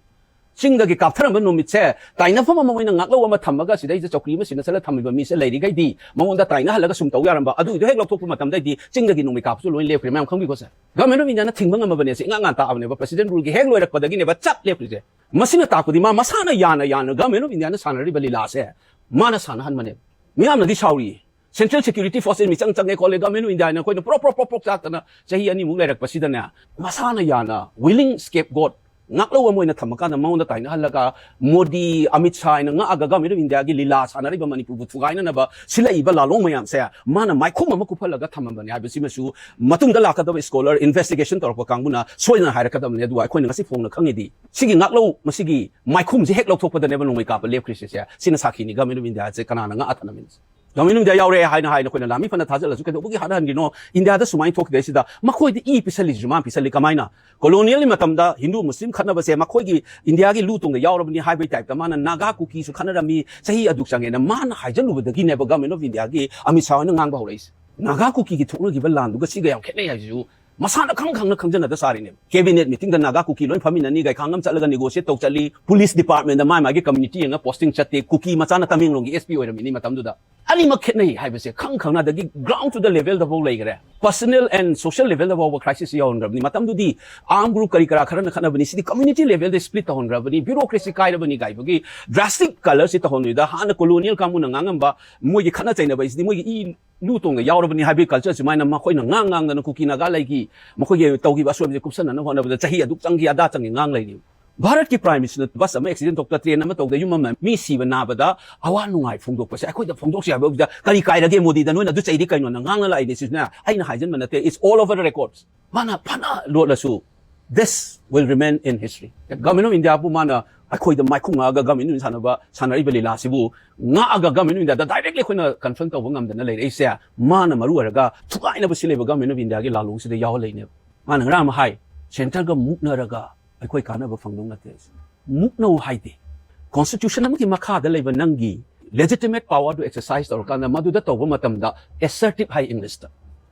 ꯆꯤꯡꯗꯒꯤ ꯀꯥꯞꯊꯔꯝꯕ ꯅꯨꯃꯤꯠꯁꯦ, ꯇꯥꯏꯅꯐꯝ ꯑꯃ ꯑꯣꯏꯅ ꯉꯥꯛꯂꯧ ꯑꯃ ꯊꯝꯃꯒ ꯁꯤꯗꯩꯗ ꯆꯧꯀ꯭ꯔꯤ ꯑꯃ ꯁꯤꯟꯅꯁꯜꯂ ꯊꯝꯃꯤꯕ ꯃꯤꯁꯦ ꯂꯩꯔꯤꯈꯩꯗꯤ ꯃꯉꯣꯟꯗ ꯇꯥꯏꯅꯍꯜꯂꯒ ꯁꯨꯝ ꯇꯧ ꯌꯥꯔꯝꯕ, ꯑꯗꯨꯒꯤꯗꯣ ꯍꯦꯛ ꯂꯧꯊꯣꯛꯄ ꯃꯇꯝꯗꯩꯗꯤ ꯆꯤꯡꯗꯒꯤ ꯅꯣꯡꯃꯩ ꯀꯥꯞꯄꯁꯨ ꯂꯣꯏ ꯂꯦꯞꯈ꯭ꯔꯦ꯫ ꯃꯌꯥꯝ ꯈꯪꯕꯤꯀꯣ ꯁꯦ? Government of India ꯅ ꯊꯤꯡꯕ ꯉꯝꯃꯕꯅꯦ꯫ ꯁꯤ ꯏꯉꯥꯡ ꯉꯥꯟ ꯇꯥꯛꯑꯕꯅꯦꯕ꯫ President rule ꯒꯤ ꯍꯦꯛ ꯂꯣꯏꯔꯛꯄꯗꯒꯤꯅꯦꯕ ꯆꯞ ꯂꯦꯞꯈ꯭ꯔꯤꯁꯦ꯫ ꯃꯁꯤꯅ ꯇꯥꯛꯄꯗꯤ ꯃꯥ ꯃꯁꯥꯅ ꯌꯥꯅ ꯌꯥꯅ Government of India ꯅ ꯁꯥꯟꯅꯔꯤꯕ ꯂꯤꯂꯥꯁꯦ ꯃꯥꯅ ꯁꯥꯟꯅꯍꯟꯕꯅꯦꯕ꯫ ꯃꯤꯌꯥꯝꯅꯗꯤ ꯁꯥꯎꯔꯤ꯫ Central Security Force ꯁꯦ ꯃꯤꯆꯪ ꯆꯪꯉꯦ ꯈꯣꯠꯂꯦ, Government of India ꯅ ꯑꯩꯈꯣꯏꯅ ꯄ꯭ꯔꯣꯞ ꯄ꯭ꯔꯣꯞ ꯄ꯭ꯔꯣꯞ ꯄ꯭ꯔꯣꯞ ꯆꯥꯛꯇꯅ ꯆꯍꯤ ꯑꯅꯤꯃꯨꯛ ꯂꯩꯔꯛꯄꯁꯤꯗꯅꯦ, ꯃꯁꯥꯅ ꯌꯥꯅ willing scapegoat, ꯉꯥꯛꯂꯧ ꯑꯃ ꯑꯣꯏꯅ ꯊꯝꯃꯀꯥꯟꯗ ꯃꯉꯣꯟꯗ ꯇꯥꯏꯅꯍꯜꯂꯒ ꯃꯣꯗꯤ, ꯑꯃꯤꯠ ꯁꯥꯍ ꯍꯥꯏꯅ ꯉꯥꯛꯑꯒ Government of India ꯒꯤ ꯂꯤꯂꯥ ꯁꯥꯟꯅꯔꯤꯕ ꯃꯅꯤꯄꯨꯔꯕꯨ ꯊꯨꯒꯥꯏꯅꯅꯕ ꯁꯤꯜꯂꯛꯏꯕ ꯂꯥꯂꯣꯡ ꯃꯌꯥꯝꯁꯦ ꯃꯥꯅ ꯃꯥꯏꯈꯨꯝ ꯑꯃ ꯀꯨꯞꯍꯜꯂꯒ ꯊꯝꯃꯝꯕꯅꯦ ꯍꯥꯏꯕꯁꯤꯃꯁꯨ ꯃꯇꯨꯡꯗ ꯂꯥꯛꯀꯗꯕ scholar, investigation ꯇꯧꯔꯛꯄ ꯀꯥꯡꯕꯨꯅ ꯁꯣꯏꯗꯅ ꯍꯥꯏꯔꯛꯀꯗꯕꯅꯦ꯫ ꯑꯗꯨꯒ ꯑꯩꯈꯣꯏꯅ ꯉꯁꯤ ꯐꯣꯡꯅ ꯈꯪꯉꯤꯗꯤ ꯁꯤꯒꯤ ꯉꯥꯛꯂꯧ, ꯃꯁꯤꯒꯤ ꯃꯥꯏꯈꯨꯝꯁꯦ ꯍꯦꯛ ꯂꯧꯊꯣꯛꯄꯗꯅꯦꯕ ꯅꯣꯡꯃꯩ ꯀꯥꯞꯄ ꯂꯦꯞꯈ꯭ꯔꯤꯁꯦ꯫ ꯁꯤꯅ ꯁꯥꯈꯤꯅꯤ Government of India ꯁꯦ ꯀꯅꯥꯅ ꯉꯥꯛꯑ ꯊꯝꯃꯤꯅꯣ꯫ Government of India ꯌꯥꯎꯔꯦ ꯍꯥꯏꯅ ꯍꯥꯏꯅ ꯑꯩꯈꯣꯏꯅ ꯂꯥꯟꯃꯤ ꯐꯅ ꯊꯥꯖꯤꯜꯂꯁꯨ ꯀꯩꯗꯧꯕꯒꯤ ꯍꯥꯠꯍꯟꯈ꯭ꯔꯤꯅꯣ? ꯏꯟꯗꯤꯌꯥꯗ ꯁꯨꯃꯥꯏꯅ ꯊꯣꯛꯈꯤꯗꯩꯁꯤꯗ ꯃꯈꯣꯏꯗ ꯏ ꯄꯤꯁꯜꯂꯤꯁꯤꯁꯨ ꯃꯥꯅ ꯄꯤꯁꯜꯂꯤ꯫ ꯀꯃꯥꯏꯅ? Colonial ꯒꯤ ꯃꯇꯝꯗ ꯍꯤꯟꯗꯨ ꯃꯨꯁꯂꯤꯝ ꯈꯠꯅꯕꯁꯦ ꯃꯈꯣꯏꯒꯤ ꯏꯟꯗꯤꯌꯥꯒꯤ ꯂꯨ ꯇꯣꯡꯗ ꯌꯥꯎꯔꯕꯅꯤ ꯍꯥꯏꯕꯒꯤ type ꯇ ꯃꯥꯅ ꯅꯥꯒꯥ ꯀꯨꯀꯤꯁꯨ ꯈꯠꯅꯔꯝꯃꯤ, ꯆꯍꯤ ꯑꯗꯨꯛ ꯆꯪꯉꯦꯅ ꯃꯥꯅ ꯍꯥꯏꯖꯜꯂꯨꯕꯗꯒꯤꯅꯦꯕ Government of India ꯒꯤ ꯑꯃꯤꯠ ꯁꯥꯍ ꯍꯣꯏꯅ ꯉꯥꯡꯕ ꯍꯧꯔꯛꯏꯁꯦ꯫ ꯅꯥꯒꯥ ꯀꯨꯀꯤꯒꯤ ꯊꯣꯛꯅꯈꯤꯕ ꯂꯥꯟꯗꯨꯒ ꯁꯤꯒ ꯌꯥꯝ ꯈꯦꯠꯅꯩ ꯍꯥꯏꯁꯤꯁꯨ ꯃꯁꯥꯅ ꯈꯪ ꯈꯪꯅ ꯈꯪꯖꯅꯗ ꯁꯥꯔꯤꯅꯦꯕ꯫ Cabinet meeting ꯗ ꯅꯥꯒꯥ ꯀꯨꯀꯤ ꯂꯣꯏ ꯐꯝꯃꯤꯟꯅꯅꯤ, ꯒꯩꯈꯥꯡꯉꯝ ꯆꯠꯂꯒ negotiate ꯇꯧ ꯆꯠꯂꯤ, police department ꯗ ꯃꯥꯏ ꯃꯥꯒꯤ community ꯌꯦꯡꯉ posting ꯆꯠꯇꯦ, ꯀꯨꯀꯤ ꯃꯆꯥꯅ ꯇꯃꯦꯡꯂꯣꯡꯒꯤ S P ꯑꯣꯏꯔꯝꯃꯤꯅꯤ ꯃꯇꯝꯗꯨꯗ꯫ ꯑꯅꯤꯃꯛ ꯈꯦꯠꯅꯩ ꯍꯥꯏꯕꯁꯦ ꯈꯪ ꯈꯪꯅ, ꯑꯗꯒꯤ ground to the level ꯗꯐꯥꯎ ꯂꯩꯈ꯭ꯔꯦ, personal and social level ꯗꯐꯥꯎꯕ crisis ꯌꯧꯍꯟꯈ꯭ꯔꯕꯅꯤ꯫ ꯃꯇꯝꯗꯨꯗꯤ arm group ꯀꯔꯤ ꯀꯔꯥ ꯈꯔꯅ ꯈꯠꯅꯕꯅꯤ, ꯁꯤꯗꯤ community level ꯗ split ꯇꯧꯍꯟꯈ꯭ꯔꯕꯅꯤ, bureaucracy ꯀꯥꯏꯔꯕꯅꯤ ꯀꯥꯏꯕꯒꯤ drastic color ꯁꯤ ꯇꯧꯍꯟꯕꯗ ꯍꯥꯟꯅ colonial ꯀꯥꯡꯕꯨꯅ ꯉꯥꯡꯉꯝꯕ ꯃꯣꯏꯒꯤ ꯈꯠꯅ ꯆꯩꯅꯕ ꯍꯥꯏꯁꯤꯗꯤ ꯃꯣꯏꯒꯤ ꯏ ꯂꯨ ꯇꯣꯡꯗ ꯌꯥꯎꯔꯕꯅꯤ ꯍꯥꯏꯕꯒꯤ culture ꯁꯨꯃꯥꯏꯅ ꯃꯈꯣꯏꯅ ꯉꯥꯡ ꯉꯥꯡꯗꯅ ꯀꯨꯀꯤ ꯅꯥꯒꯥ ꯂꯩꯒꯤ ꯃꯈꯣꯏꯒꯤ ꯇꯧꯈꯤꯕ ꯑꯁꯣꯏꯕꯁꯦ ꯀꯨꯞꯁꯟꯅꯅꯕ ꯍꯣꯠꯅꯕꯗ ꯆꯍꯤ ꯑꯗꯨꯛ ꯆꯪꯈꯤ ꯑꯗꯥ ꯆꯪꯈꯤ ꯉꯥꯡ ꯂꯩꯔꯤ꯫ ꯚꯥꯔꯠꯀꯤ Prime Minister ꯅ bus ꯑꯃ accident ꯊꯣꯛꯇ train ꯑꯃ ꯇꯧꯗ ꯌꯨꯝ ꯑꯃ ꯃꯤ ꯁꯤꯕ ꯅꯥꯕꯗ ꯑꯋꯥ ꯅꯨꯡꯉꯥꯏ ꯐꯣꯡꯗꯣꯛꯄꯁꯦ ꯑꯩꯈꯣꯏꯗ ꯐꯣꯡꯗꯣꯛꯁꯤ ꯍꯥꯏꯕꯗ ꯀꯔꯤ ꯀꯥꯏꯔꯒꯦ ꯃꯣꯗꯤꯗ ꯅꯣꯏꯅ ꯑꯗꯨ ꯆꯩꯔꯤ ꯀꯩꯅꯣꯅ ꯉꯥꯡꯅ ꯂꯥꯛꯏꯅꯦ ꯁꯤꯁꯤꯅ ꯑꯩꯅ ꯍꯥꯏꯖꯟꯕ ꯅꯠꯇꯦ, it's all over the records꯫ ꯃꯥꯅ ꯐꯅ ꯂꯣꯠꯂꯁꯨ this will remain in history꯫ Government of India ꯕꯨ ꯃꯥꯅ ꯑꯩꯈꯣꯏꯗ ꯃꯥꯏꯈꯨ ꯉꯥꯛꯑꯒ Government of India ꯁꯥꯟꯅꯕ, ꯁꯥꯟꯅꯔꯤꯕ ꯂꯤꯂꯥꯁꯤꯕꯨ ꯉꯥꯛꯑꯒ Government of India the directly ꯑꯩꯈꯣꯏꯅ confront ꯇꯧꯕ ꯉꯝꯗꯅ ꯂꯩꯔꯛꯏꯁꯦ, ꯃꯥꯅ ꯃꯔꯨ ꯑꯣꯏꯔꯒ ꯊꯨꯒꯥꯏꯅꯕ ꯁꯤꯜꯂꯤꯕ Government of India ꯒꯤ ꯂꯥꯜꯂꯣꯡꯁꯤꯗ ꯌꯥꯎꯍꯜꯂꯛꯏꯅꯦꯕ꯫ ꯃꯥꯅ ꯉꯔꯥꯡ ꯑꯃ ꯍꯥꯏ, centre ꯒ ꯃꯨꯛꯅꯔꯒ ꯑꯩꯈꯣꯏ ꯀꯥꯟꯅꯕ ꯐꯪꯗꯧ ꯅꯠꯇꯦ꯫ ꯃꯨꯛꯅꯧ ꯍꯥꯏꯗꯦ꯫ Constitution ꯑꯃꯒꯤ ꯃꯈꯥꯗ ꯂꯩꯕ ꯅꯪꯒꯤ legitimate power ꯗꯨ exercise ꯇꯧꯔꯀꯥꯟꯗ ꯃꯗꯨꯗ ꯇꯧꯕ ꯃꯇꯝꯗ assertive ꯍꯥꯏ English ꯇ꯫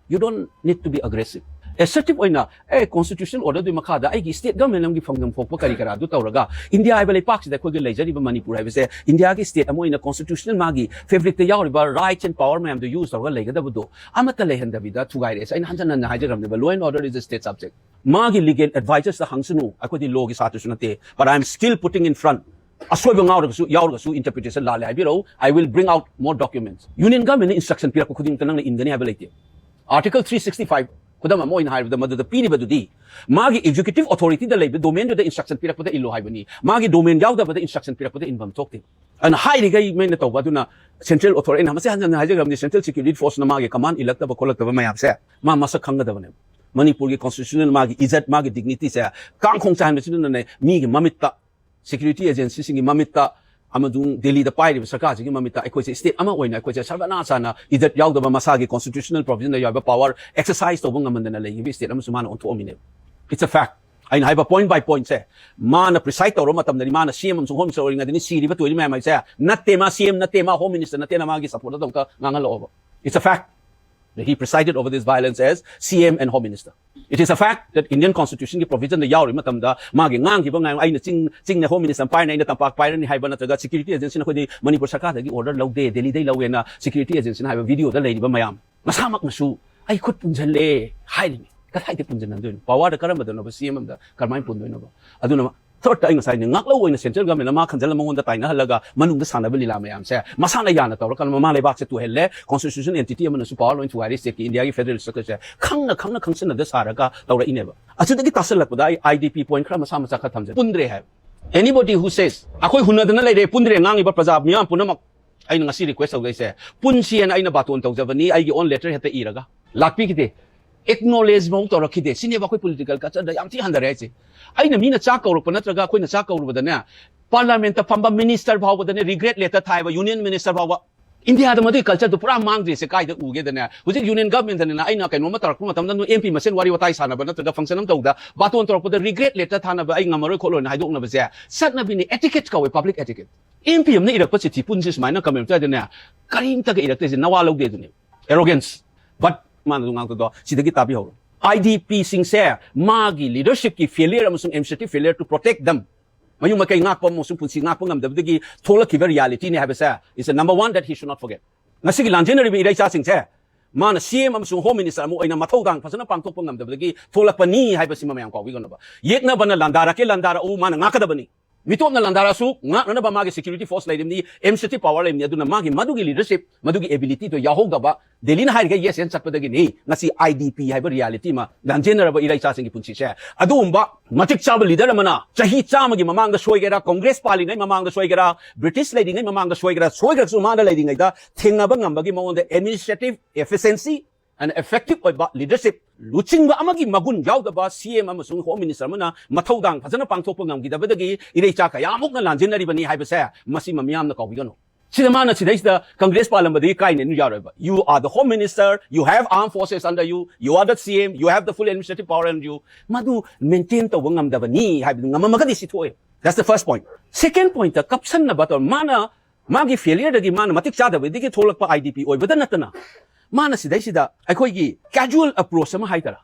You don't need to be aggressive. Assertive ꯑꯣꯏꯅ, ꯑꯦ, constitutional order ꯗꯨꯒꯤ ꯃꯈꯥꯗ ꯑꯩꯒꯤ state government ꯑꯃꯒꯤ ꯐꯪꯐꯝ ꯊꯣꯛꯄ ꯀꯔꯤ ꯀꯔꯥꯗꯨ ꯇꯧꯔꯒ, India ꯍꯥꯏꯕ ꯂꯩꯄꯥꯛꯁꯤꯗ ꯑꯩꯈꯣꯏꯒꯤ ꯂꯩꯖꯔꯤꯕ ꯃꯅꯤꯄꯨꯔ ꯍꯥꯏꯕꯁꯦ India ꯒꯤ state ꯑꯃ ꯑꯣꯏꯅ constitutional ꯃꯥꯒꯤ fabric ꯇ ꯌꯥꯎꯔꯤꯕ rights and power ꯃꯌꯥꯝꯗꯨ use ꯇꯧꯔꯒ ꯂꯩꯒꯗꯕꯗꯣ ꯑꯃꯠꯇ ꯂꯩꯍꯟꯗꯕꯤꯗ ꯊꯨꯒꯥꯏꯔꯛꯑꯦ꯫ ꯑꯩꯅ ꯍꯟꯖꯟ ꯍꯟꯅ ꯍꯥꯏꯖꯈ꯭ꯔꯕꯅꯦꯕ, law and order is a state subject. ꯃꯥꯒꯤ legal advisors ꯇ ꯍꯪꯁꯅꯨ, ꯑꯩꯈꯣꯏꯗꯤ law ꯒꯤ ꯁꯥꯇ꯭ꯔꯁꯨ ꯅꯠꯇꯦ, but I am still putting in front. ꯑꯁꯣꯏꯕ ꯉꯥꯎꯔꯒꯁꯨ, ꯌꯥꯎꯔꯒꯁꯨ interpretation ꯂꯥꯜꯂꯦ ꯍꯥꯏꯕꯤꯔꯛꯎ, I will bring out more documents. Union government ꯅ instruction ꯄꯤꯔꯛꯄ ꯈꯨꯗꯤꯡꯃꯛꯇ ꯅꯪꯅ ꯏꯟꯒꯅꯤ ꯍꯥꯏꯕ ꯂꯩꯇꯦ꯫ Article three sixty five, ꯈꯨꯗꯝ ꯑꯃ ꯑꯣꯏꯅ ꯍꯥꯏꯔꯕꯗ, ꯃꯗꯨꯗ ꯄꯤꯔꯤꯕꯗꯨꯗꯤ ꯃꯥꯒꯤ executive authority ꯗ ꯂꯩꯕ domain ꯗꯨꯗ instruction ꯄꯤꯔꯛꯄꯗ ꯏꯜꯂꯨ ꯍꯥꯏꯕꯅꯤ꯫ ꯃꯥꯒꯤ domain ꯌꯥꯎꯗꯕꯗ instruction ꯄꯤꯔꯛꯄꯗ ꯏꯟꯐꯝ ꯊꯣꯛꯇꯦ꯫ ꯑꯗꯨꯅ ꯍꯥꯏꯔꯤꯈꯩ ꯃꯩꯅ ꯇꯧꯕ꯫ ꯑꯗꯨꯅ central authority, ꯑꯩꯅ ꯃꯁꯤ ꯍꯟꯖꯟ ꯍꯟꯖꯟ ꯍꯥꯏꯖꯈ꯭ꯔꯕꯅꯤ, Central Security Force ꯅ ꯃꯥꯒꯤ command ꯏꯜꯂꯛꯇꯕ ꯈꯣꯠꯂꯛꯇꯕ ꯃꯌꯥꯝꯁꯦ ꯃꯥ ꯃꯁꯛ ꯈꯪꯒꯗꯕꯅꯦꯕ꯫ ꯃꯅꯤꯄꯨꯔꯒꯤ constitutional ꯃꯥꯒꯤ ꯏꯖꯠ, ꯃꯥꯒꯤ dignity ꯁꯦ ꯀꯥꯡꯈꯣꯡ ꯆꯥꯏꯍꯟꯕꯁꯤꯗꯅꯅꯦ ꯃꯤꯒꯤ ꯃꯃꯤꯠꯇ, security agency ꯁꯤꯡꯒꯤ ꯃꯃꯤꯠꯇ, ꯑꯃꯁꯨꯡ ꯗꯦꯜꯂꯤꯗ ꯄꯥꯏꯔꯤꯕ ꯁꯔꯀꯥꯔꯁꯤꯒꯤ ꯃꯃꯤꯠꯇ ꯑꯩꯈꯣꯏꯁꯦ state ꯑꯃ ꯑꯣꯏꯅ ꯑꯩꯈꯣꯏꯁꯦ ꯁꯔꯕꯅꯥꯁꯥꯅ ꯏꯖꯠ ꯌꯥꯎꯗꯕ, ꯃꯁꯥꯒꯤ constitutional provision ꯗ ꯌꯥꯎꯕ power exercise ꯇꯧꯕ ꯉꯝꯃꯟꯗꯅ ꯂꯩꯈꯤꯕ state ꯑꯃꯁꯨ ꯃꯥꯅ ꯑꯣꯟꯊꯣꯛꯑꯝꯃꯤꯅꯦꯕ꯫ It's a fact. ꯑꯩꯅ ꯍꯥꯏꯕ point by point ꯁꯦ, ꯃꯥꯅ preside ꯇꯧꯔꯕ ꯃꯇꯝꯗꯗꯤ, ꯃꯥꯅ C M ꯑꯃꯁꯨꯡ Home Minister ꯑꯣꯏꯔꯤꯉꯩꯗꯗꯤ ꯁꯤꯔꯤꯕ ꯇꯣꯏꯔꯤ ꯃꯌꯥꯝ ꯍꯥꯏꯁꯦ, ꯅꯠꯇꯦ, ꯃꯥ C M ꯅꯠꯇꯦ, ꯃꯥ Home Minister ꯅꯠꯇꯦꯅ ꯃꯥꯒꯤ supporter ꯗ ꯑꯃꯨꯛꯇ ꯉꯥꯡꯍꯜꯂꯛꯑꯣꯕ꯫ It's a fact that he presided over this violence as C M and Home Minister. It is a fact that Indian Constitution ꯒꯤ provision ꯗ ꯌꯥꯎꯔꯤꯕ ꯃꯇꯝꯗ ꯃꯥꯒꯤ ꯉꯥꯡꯈꯤꯕ ꯉꯥꯡ, "ꯑꯩꯅ ꯆꯤꯡ, ꯆꯤꯡꯅ Home Minister ꯑꯃ ꯄꯥꯏꯔꯅꯤ, ꯑꯩꯅ ꯇꯝꯄꯥꯛ ꯄꯥꯏꯔꯅꯤ" ꯍꯥꯏꯕ, ꯅꯠꯇ꯭ꯔꯒ "Security agency ꯅ ꯑꯩꯈꯣꯏꯗꯤ ꯃꯅꯤꯄꯨꯔ ꯁꯔꯀꯥꯔꯗꯒꯤ order ꯂꯧꯗꯦ, ꯗꯦꯜꯂꯤꯗꯩ ꯂꯧꯋꯦꯅ security agency ꯅ" ꯍꯥꯏꯕ video ꯗ ꯂꯩꯔꯤꯕ ꯃꯌꯥꯝ, ꯃꯁꯥꯃꯛꯅꯁꯨ "ꯑꯩ ꯈꯨꯠ ꯄꯨꯟꯁꯤꯜꯂꯦ" ꯍꯥꯏꯔꯤꯅꯤ꯫ ꯀꯗꯥꯏꯗ ꯄꯨꯟꯁꯤꯟꯅꯗꯣꯏꯅꯣ? Power ꯗ ꯀꯔꯝꯕꯗꯅꯣꯕ C M ꯑꯃꯗ ꯀꯔꯝꯍꯥꯏꯅ ꯄꯨꯟꯗꯣꯏꯅꯣꯕ? ꯑꯗꯨꯅ third ꯇ ꯑꯩ ꯉꯁꯥꯏꯅꯦ, ꯉꯥꯛꯂꯧ ꯑꯣꯏꯅ central government ꯅ ꯃꯥ ꯈꯟꯖꯜꯂ ꯃꯉꯣꯟꯗ ꯇꯥꯏꯅꯍꯜꯂꯒ ꯃꯅꯨꯡꯗ ꯁꯥꯟꯅꯕ ꯂꯤꯂꯥ ꯃꯌꯥꯝꯁꯦ ꯃꯁꯥꯅ ꯌꯥꯅ ꯇꯧꯔꯀꯥꯟꯗ ꯃꯃꯥ ꯂꯩꯕꯥꯛꯁꯦ ꯇꯨꯍꯜꯂꯦ, constitution entity ꯑꯃꯅꯁꯨ power ꯂꯣꯏ ꯊꯨꯒꯥꯏꯔꯦ, state ꯀꯤ India ꯒꯤ federal structure ꯁꯦ ꯈꯪꯅ ꯈꯪꯅ ꯈꯪꯁꯤꯟꯅꯗ ꯁꯥꯔꯒ ꯇꯧꯔꯛꯏꯅꯦꯕ꯫ ꯑꯁꯤꯗꯒꯤ ꯇꯥꯁꯜꯂꯛꯄꯗ ꯑꯩ I D P point ꯈꯔ ꯃꯁꯥ ꯃꯆꯥ ꯈꯔ ꯊꯝꯖꯩ꯫ ꯄꯨꯟꯗ꯭ꯔꯦ ꯍꯥꯏꯕ꯫ Anybody who says ꯑꯩꯈꯣꯏ ꯍꯨꯟꯅꯗꯅ ꯂꯩꯔꯦ, ꯄꯨꯟꯗ꯭ꯔꯦ, ꯉꯥꯡꯉꯤꯕ ꯄ꯭ꯔꯖꯥ ꯃꯤꯌꯥꯝ ꯄꯨꯝꯅꯃꯛ, ꯑꯩꯅ ꯉꯁꯤ request ꯇꯧꯖꯩꯁꯦ, ꯄꯨꯟꯁꯤꯑꯅ ꯑꯩꯅ ꯕꯥꯇꯣꯟ ꯇꯧꯖꯕꯅꯤ, ꯑꯩꯒꯤ own letter ꯍꯦꯛꯇ ꯏꯔꯒ꯫ ꯂꯥꯛꯄꯤꯈꯤꯗꯦ꯫ ꯑꯦꯛꯅꯣꯂꯦꯖ ꯐꯥꯎ ꯇꯧꯔꯛꯈꯤꯗꯦ꯫ ꯁꯤꯅꯦꯕ ꯑꯩꯈꯣꯏ ꯄꯣꯂꯤꯇꯤꯀꯦꯜ ꯀꯜꯆꯔꯗ ꯌꯥꯝ ꯊꯤ ꯍꯟꯊꯔꯦ ꯍꯥꯏꯁꯦ꯫ ꯑꯩꯅ ꯃꯤꯅ ꯆꯥꯛ ꯀꯧꯔꯛꯄ ꯅꯠꯇ꯭ꯔꯒ ꯑꯩꯈꯣꯏꯅ ꯆꯥꯛ ꯀꯧꯔꯨꯕꯗꯅꯦ, ꯄꯥꯔꯂꯥꯃꯦꯟꯠꯇ ꯐꯝꯕ ꯃꯤꯅꯤꯁꯇꯔ ꯐꯥꯎꯕꯗꯅꯦ ꯔꯤꯒ꯭ꯔꯦꯠ ꯂꯦꯇꯔ ꯊꯥꯏꯕ, ꯌꯨꯅꯤꯌꯟ ꯃꯤꯅꯤꯁꯇꯔ ꯐꯥꯎꯕ꯫ ꯏꯟꯗꯤꯌꯥꯗ ꯃꯗꯨꯒꯤ ꯀꯜꯆꯔꯗꯨ ꯄꯨꯔꯥ ꯃꯥꯡꯗ꯭ꯔꯤꯁꯦ ꯀꯥꯏꯗ ꯎꯒꯦꯗꯅꯦ? ꯍꯧꯖꯤꯛ ꯌꯨꯅꯤꯌꯟ ꯒꯚꯔꯟꯃꯦꯟꯠꯇꯅꯤꯅ ꯑꯩꯅ ꯀꯩꯅꯣꯝꯃ ꯇꯧꯔꯛꯄ ꯃꯇꯝꯗ, ꯅꯣꯏ ꯑꯦꯝ ꯄꯤ ꯃꯁꯦꯟ ꯋꯥꯔꯤ ꯋꯥꯇꯥꯏ ꯁꯥꯟꯅꯕ ꯅꯠꯇ꯭ꯔꯒ ꯐꯪꯁꯟ ꯑꯃ ꯇꯧꯕꯗ ꯕꯥꯇꯣꯟ ꯇꯧꯔꯛꯄꯗ ꯔꯤꯒ꯭ꯔꯦꯠ ꯂꯦꯇꯔ ꯊꯥꯅꯕ, "ꯑꯩ ꯉꯝꯃꯔꯣꯏ ꯈꯣꯠꯂꯣꯏꯅ" ꯍꯥꯏꯗꯣꯛꯅꯕꯁꯦ ꯆꯠꯅꯕꯤꯅꯤ, ꯑꯦꯇꯤꯀꯦꯠ ꯀꯧꯋꯦ, ꯄꯕ꯭ꯂꯤꯛ ꯑꯦꯇꯤꯀꯦꯠ꯫ ꯑꯦꯝ ꯄꯤ ꯑꯃꯅ ꯏꯔꯛꯄ ꯆꯤꯊꯤ ꯄꯨꯟꯁꯤ ꯁꯨꯃꯥꯏꯅ ꯀꯃꯦꯟ ꯇꯧꯗꯅꯦ, ꯀꯔꯤꯝꯇꯒ ꯏꯔꯛꯇꯦꯁꯦ, ꯅꯋꯥ ꯂꯧꯗꯦ ꯑꯗꯨꯅꯦ꯫ ꯑꯦꯔꯣꯒꯦꯟꯁ꯫ ꯕꯠ ꯃꯥꯅ ꯑꯗꯨ ꯉꯥꯡꯗꯣ ꯁꯤꯗꯒꯤ ꯇꯥꯕꯤꯍꯧꯔꯣ꯫ ꯑꯥꯏ ꯗꯤ ꯄꯤꯁꯤꯡꯁꯦ ꯃꯥꯒꯤ ꯂꯤꯗꯔꯁꯤꯞꯀꯤ ꯐꯦꯂꯤꯌꯔ ꯑꯃꯁꯨꯡ administrative failure to protect them, ꯃꯌꯨꯝ ꯃꯀꯩ ꯉꯥꯛꯄ ꯑꯃꯁꯨꯡ ꯄꯨꯟꯁꯤ ꯉꯥꯛꯄ ꯉꯝꯗꯕꯗꯒꯤ ꯊꯣꯛꯂꯛꯈꯤꯕ ꯔꯤꯌꯥꯂꯤꯇꯤꯅꯤ ꯍꯥꯏꯕꯁꯦ is the number one that he should not forget. ꯉꯁꯤꯒꯤ ꯂꯥꯟꯖꯦꯟꯅꯔꯤꯕ ꯏꯔꯩꯆꯥꯁꯤꯡꯁꯦ ꯃꯥꯅ ꯁꯤ ꯑꯦꯝ ꯑꯃꯁꯨꯡ ꯍꯣꯝ ꯃꯤꯅꯤꯁꯇꯔ ꯑꯃ ꯑꯣꯏꯅ ꯃꯊꯧꯗꯥꯡ ꯐꯖꯅ ꯄꯥꯡꯊꯣꯛꯄ ꯉꯝꯗꯕꯗꯒꯤ ꯊꯣꯛꯂꯛꯄꯅꯤ ꯍꯥꯏꯕꯁꯤꯃ ꯃꯌꯥꯝ ꯀꯥꯎꯕꯤꯒꯅꯨꯕ꯫ ꯌꯦꯛꯅꯕꯅ ꯂꯥꯟꯗꯥꯔꯛꯀꯦ ꯂꯥꯟꯗꯥꯔꯛꯎ, ꯃꯥꯅ ꯉꯥꯛꯀꯗꯕꯅꯤ꯫ ꯃꯤꯇꯣꯞꯅ ꯂꯥꯟꯗꯥꯔꯛꯑꯁꯨ ꯉꯥꯛꯅꯅꯕ ꯃꯥꯒꯤ ꯁꯦꯀ꯭ꯌꯨꯔꯤꯇꯤ ꯐꯣꯔꯁ ꯂꯩꯔꯤꯕꯅꯤ, administrative power ꯂꯩꯕꯅꯤ꯫ ꯑꯗꯨꯅ ꯃꯥꯒꯤ ꯃꯗꯨꯒꯤ ꯂꯤꯗꯔꯁꯤꯞ, ꯃꯗꯨꯒꯤ ꯑꯦꯕꯤꯂꯤꯇꯤꯗꯣ ꯌꯥꯎꯍꯧꯗꯕ, ꯗꯦꯜꯂꯤꯅ ꯍꯥꯏꯔꯤꯒꯩ ꯌꯦꯁ ꯑꯦꯟ ꯆꯠꯄꯗꯒꯤꯅꯤ ꯉꯁꯤ ꯑꯥꯏ ꯗꯤ ꯄꯤ ꯍꯥꯏꯕ ꯔꯤꯌꯥꯂꯤꯇꯤ ꯑꯃ ꯂꯥꯟꯖꯦꯟꯅꯔꯕ ꯏꯔꯩꯆꯥꯁꯤꯡꯒꯤ ꯄꯨꯟꯁꯤꯁꯦ꯫ ꯑꯗꯨꯒꯨꯝꯕ ꯃꯇꯤꯛ ꯆꯥꯕ ꯂꯤꯗꯔ ꯑꯃꯅ ꯆꯍꯤ ꯆꯥꯝꯃꯒꯤ ꯃꯃꯥꯡꯗ ꯁꯣꯏꯒꯦꯔꯥ, ꯀꯣꯡꯒ꯭ꯔꯦꯁ ꯄꯥꯜꯂꯤꯉꯩ ꯃꯃꯥꯡꯗ ꯁꯣꯏꯒꯦꯔꯥ, ꯕ꯭ꯔꯤꯇꯤꯁ ꯂꯩꯔꯤꯉꯩ ꯃꯃꯥꯡꯗ ꯁꯣꯏꯒꯦꯔꯥ, ꯁꯣꯏꯈ꯭ꯔꯁꯨ ꯃꯥꯅ ꯂꯩꯔꯤꯉꯩꯗ ꯊꯦꯡꯅꯕ ꯉꯝꯕꯒꯤ ꯃꯑꯣꯡꯗ administrative efficiency and effective ꯑꯣꯏꯕ ꯂꯤꯗꯔꯁꯤꯞ, ꯂꯨꯆꯤꯡꯕ ꯑꯃꯒꯤ ꯃꯒꯨꯟ ꯌꯥꯎꯗꯕ ꯁꯤ ꯑꯦꯝ ꯑꯃꯁꯨꯡ ꯍꯣꯝ ꯃꯤꯅꯤꯁꯇꯔ ꯑꯃꯅ ꯃꯊꯧꯗꯥꯡ ꯐꯖꯅ ꯄꯥꯡꯊꯣꯛꯄ ꯉꯝꯈꯤꯗꯕꯗꯒꯤ ꯏꯔꯩꯆꯥ ꯀꯌꯥꯃꯨꯛꯅ ꯂꯥꯟꯖꯦꯟꯅꯔꯤꯕꯅꯤ ꯍꯥꯏꯕꯁꯦ ꯃꯁꯤꯃ ꯃꯤꯌꯥꯝꯅ ꯀꯥꯎꯕꯤꯒꯅꯨ꯫ ꯁꯤꯗ ꯃꯥꯅ ꯁꯤꯗꯩꯁꯤꯗ ꯀꯪꯒ꯭ꯔꯦꯁ ꯄꯥꯜꯂꯝꯕꯗꯒꯤ ꯀꯥꯏꯅꯦꯅ ꯌꯥꯔꯣꯏꯕ꯫ You are the home minister, you have armed forces under you, you are the C M, you have the full administrative power under you. ꯃꯗꯨ ꯃꯦꯟꯇꯦꯟ ꯇꯧꯕ ꯉꯝꯗꯕꯅꯤ ꯍꯥꯏꯕꯗꯨ ꯉꯝꯃꯝꯃꯒꯗꯤ ꯁꯤ ꯊꯣꯛꯑꯦ꯫ That's the first point. Second point, ꯀꯞꯁꯟꯅꯕ ꯇꯧꯔ ꯃꯥꯅ ꯃꯥꯒꯤ ꯐꯦꯂꯤꯌꯔꯗꯒꯤ ꯃꯥꯅ ꯃꯇꯤꯛ ꯆꯥꯗꯕꯗꯒꯤ ꯊꯣꯛꯂꯛꯄ ꯑꯥꯏ ꯗꯤ ꯄꯤ ꯑꯣꯏꯕꯗ ꯅꯠꯇꯅ ꯃꯥꯅ ꯁꯤꯗꯩꯁꯤꯗ ꯑꯩꯈꯣꯏꯒꯤ ꯀꯦꯖꯨꯋꯦꯜ ꯑꯦꯄ꯭ꯔꯣꯆ ꯑꯃ ꯍꯥꯏꯇꯥꯔꯥ,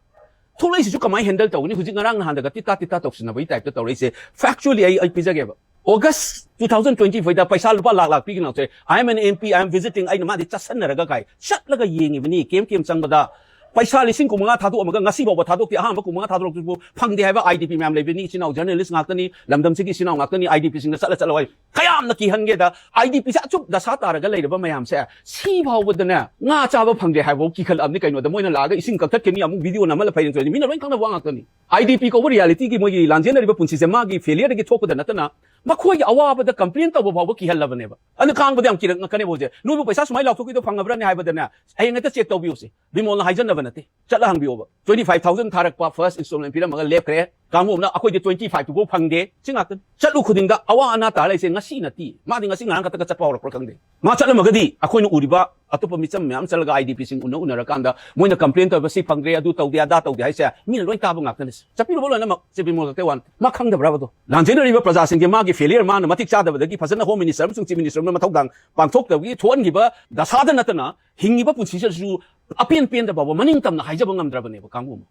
ꯊꯣꯛꯂꯛꯏꯁꯤꯁꯨ ꯀꯃꯥꯏꯅ ꯍꯦꯟꯗꯜ ꯇꯧꯒꯅꯤ? ꯍꯧꯖꯤꯛ ꯉꯔꯥꯡ ꯅꯍꯥꯟꯗꯒ ꯇꯤꯠꯇꯥ ꯇꯤꯠꯇꯥ ꯇꯧꯁꯤꯟꯅꯕꯒꯤ ꯇꯥꯏꯞꯇ ꯇꯧꯔꯛꯏꯁꯦ꯫ ꯐꯦꯛꯆꯨꯋꯦꯜꯂꯤ ꯑꯩ ꯑꯩ ꯄꯤꯖꯒꯦꯕ꯫ ꯑꯣꯒꯁ two thousand twenty fourꯗ ꯄꯩꯁꯥ ꯂꯨꯄꯥ ꯂꯥꯛ ꯂꯥꯛ ꯄꯤꯒꯅꯤ ꯍꯥꯏꯁꯦ꯫ "I am an M P, I am visiting", ꯑꯩꯅ ꯃꯥꯗꯤ ꯆꯠꯁꯟꯅꯔꯒ ꯀꯥꯏ ꯆꯠꯂꯒ ꯌꯦꯡꯉꯤꯕꯅꯤ꯫ ꯀꯦꯝ ꯀꯦꯝ ꯆꯪꯕꯗ ꯄꯩꯁꯥ ꯂꯤꯁꯤꯡ ꯀꯨꯟꯃꯉꯥ ꯊꯥꯗꯣꯛꯑꯝꯃꯒ ꯉꯁꯤ ꯐꯥꯎꯕ ꯊꯥꯗꯣꯛꯇꯦ꯫ ꯑꯍꯥꯟꯕ ꯀꯨꯟꯃꯉꯥ ꯊꯥꯗꯣꯔꯛꯄꯁꯤꯕꯨ ꯐꯪꯗꯦ ꯍꯥꯏꯕ ꯑꯥꯏ ꯗꯤ ꯄꯤ ꯃꯌꯥꯝ ꯂꯩꯕꯅꯤ꯫ ꯏꯆꯤꯟ ꯏꯅꯥꯎ ꯖꯔꯅꯦꯂꯤꯁ ꯉꯥꯛꯇꯅꯤ, ꯂꯝꯗꯝꯁꯤꯒꯤ ꯏꯆꯤꯟ ꯏꯅꯥꯎ ꯉꯥꯛꯇꯅꯤ꯫ ꯑꯥꯏ ꯗꯤ ꯄꯤꯁꯤꯡꯗ ꯆꯠꯂ ꯆꯠꯂ ꯍꯥꯏ꯫ ꯀꯌꯥꯝꯅ ꯀꯤꯍꯟꯒꯦꯗ, ꯑꯥꯏ ꯗꯤ ꯄꯤꯁꯦ ꯑꯁꯨꯛ ꯗꯁꯥ ꯇꯥꯔꯒ ꯂꯩꯔꯕ ꯃꯌꯥꯝꯁꯦ ꯁꯤ ꯐꯥꯎꯕꯗꯅꯦ ꯉꯥ ꯆꯥꯕ ꯐꯪꯗꯦ ꯍꯥꯏꯕ ꯐꯥꯎ ꯀꯤꯈꯠꯂꯛꯑꯕꯅꯤ꯫ ꯀꯩꯅꯣꯗ ꯃꯣꯏꯅ ꯂꯥꯛꯑꯒ ꯏꯁꯤꯡ ꯀꯛꯊꯠꯀꯅꯤ, ꯑꯃꯨꯛ ꯚꯤꯗꯤꯑꯣ ꯅꯝꯍꯜꯂ ꯐꯩꯔꯦꯟ ꯆꯣꯏꯅꯤ꯫ ꯃꯤꯅ ꯂꯣꯏ ꯈꯪꯅꯕ ꯋꯥ ꯉꯥꯛꯇꯅꯤ꯫ ꯑꯥꯏ ꯗꯤ ꯄꯤ ꯀꯧꯕ ꯔꯤꯌꯥꯂꯤꯇꯤꯒꯤ ꯃꯣꯏꯒꯤ ꯂꯥꯟꯖꯦꯟꯅꯔꯤꯕ ꯄꯨꯟꯁꯤꯁꯦ ꯃꯥꯒꯤ ꯐꯦꯂꯤꯌꯔꯗꯒꯤ ꯊꯣꯛꯄꯗ ꯅꯠꯇꯅ ꯃꯈꯣꯏꯒꯤ ꯑꯋꯥꯕꯗ complain ꯇꯧꯕ ꯐꯥꯎꯕ ꯀꯤꯍꯜꯂꯕꯅꯦꯕ꯫ ꯑꯗꯨ ꯀꯥꯡꯕꯗꯤ ꯌꯥꯝ ꯀꯤꯔꯛꯀꯅꯦꯕ ꯍꯧꯖꯤꯛ꯫ "ꯅꯣꯏꯕꯨ ꯄꯩꯁꯥ ꯁꯨꯃꯥꯏꯅ ꯂꯥꯎꯊꯣꯛꯈꯤꯗꯣ ꯐꯪꯉꯕ꯭ꯔꯅꯦ?" ꯍꯥꯏꯕꯗꯅꯦ, ꯍꯌꯦꯡ ꯍꯦꯛꯇ check ꯇꯧꯕꯤꯌꯨꯁꯦ꯫ ꯕꯤꯃꯣꯜꯅ ꯍꯥꯏꯖꯟꯅꯕ ꯅꯠꯇꯦ, ꯆꯠꯂ ꯍꯪꯕꯤꯌꯣꯕ꯫ Twenty five thousand ꯊꯥꯔꯛꯄ first installment ꯄꯤꯔꯝꯃꯒ ꯂꯦꯞꯈ꯭ꯔꯦ꯫ ꯀꯥꯡꯕꯨ ꯑꯃꯅ "ꯑꯩꯈꯣꯏꯗꯤ twenty five ꯇꯨꯐꯥꯎ ꯐꯪꯗꯦ", ꯁꯤ ꯉꯥꯛꯇꯅꯤ꯫ ꯆꯠꯂꯨ ꯈꯨꯗꯤꯡꯗ ꯑꯋꯥ ꯑꯅꯥ ꯇꯥꯔ ꯂꯩꯁꯦ ꯉꯁꯤ ꯅꯠꯇꯦ, ꯃꯥꯗꯤ ꯉꯁꯤ ꯉꯔꯥꯡ ꯈꯛꯇꯒ ꯆꯠꯄ ꯍꯧꯔꯛꯄ꯭ꯔꯥ ꯈꯪꯗꯦ꯫ ꯃꯥ ꯆꯠꯂꯝꯃꯒꯗꯤ ꯑꯩꯈꯣꯏꯅ ꯎꯔꯤꯕ ꯑꯇꯣꯞꯄ ꯃꯤꯆꯝ ꯃꯌꯥꯝ ꯆꯠꯂꯒ IDPꯁꯤꯡ ꯎꯅ ꯎꯅꯔꯀꯥꯟꯗ ꯃꯣꯏꯅ complain ꯇꯧꯕ, "ꯁꯤ ꯐꯪꯗ꯭ꯔꯦ, ꯑꯗꯨ ꯇꯧꯗꯦ, ꯑꯗꯥ ꯇꯧꯗꯦ" ꯍꯥꯏꯁꯦ ꯃꯤꯅ ꯂꯣꯏ ꯇꯥꯕ ꯉꯥꯛꯇꯅꯤ꯫ ꯆꯠꯄꯤꯔꯨꯕ ꯂꯣꯏꯅꯃꯛ ꯆꯦ ꯕꯤꯃꯣꯜ ꯈꯛꯇ ꯋꯥꯅꯤ꯫ ꯃꯥ ꯈꯪꯗꯕ꯭ꯔꯥꯕꯗꯣ? ꯂꯥꯟꯖꯦꯟꯅꯔꯤꯕ ꯄ꯭ꯔꯖꯥꯁꯤꯡꯁꯦ ꯃꯥꯒꯤ failure, ꯃꯥꯅ ꯃꯇꯤꯛ ꯆꯥꯗꯕꯗꯒꯤ ꯐꯖꯅ Home Minister ꯑꯃꯁꯨꯡ Chief Minister ꯑꯃꯅ ꯃꯊꯧꯗꯥꯡ ꯄꯥꯡꯊꯣꯛꯇꯕꯒꯤ ꯊꯣꯛꯍꯟꯈꯤꯕ ꯗꯁꯥꯗ ꯅꯠꯇꯅ ꯍꯤꯡꯉꯤꯕ ꯄꯨꯟꯁꯤꯁꯤꯗꯁꯨ ꯑꯄꯦꯟ ꯄꯦꯟꯗ ꯐꯥꯎꯕ ꯃꯅꯤꯡ ꯇꯝꯅ ꯍꯥꯏꯖꯕ ꯉꯝꯗ꯭ꯔꯕꯅꯦꯕ ꯀꯥꯡꯕꯨ ꯑꯃ꯫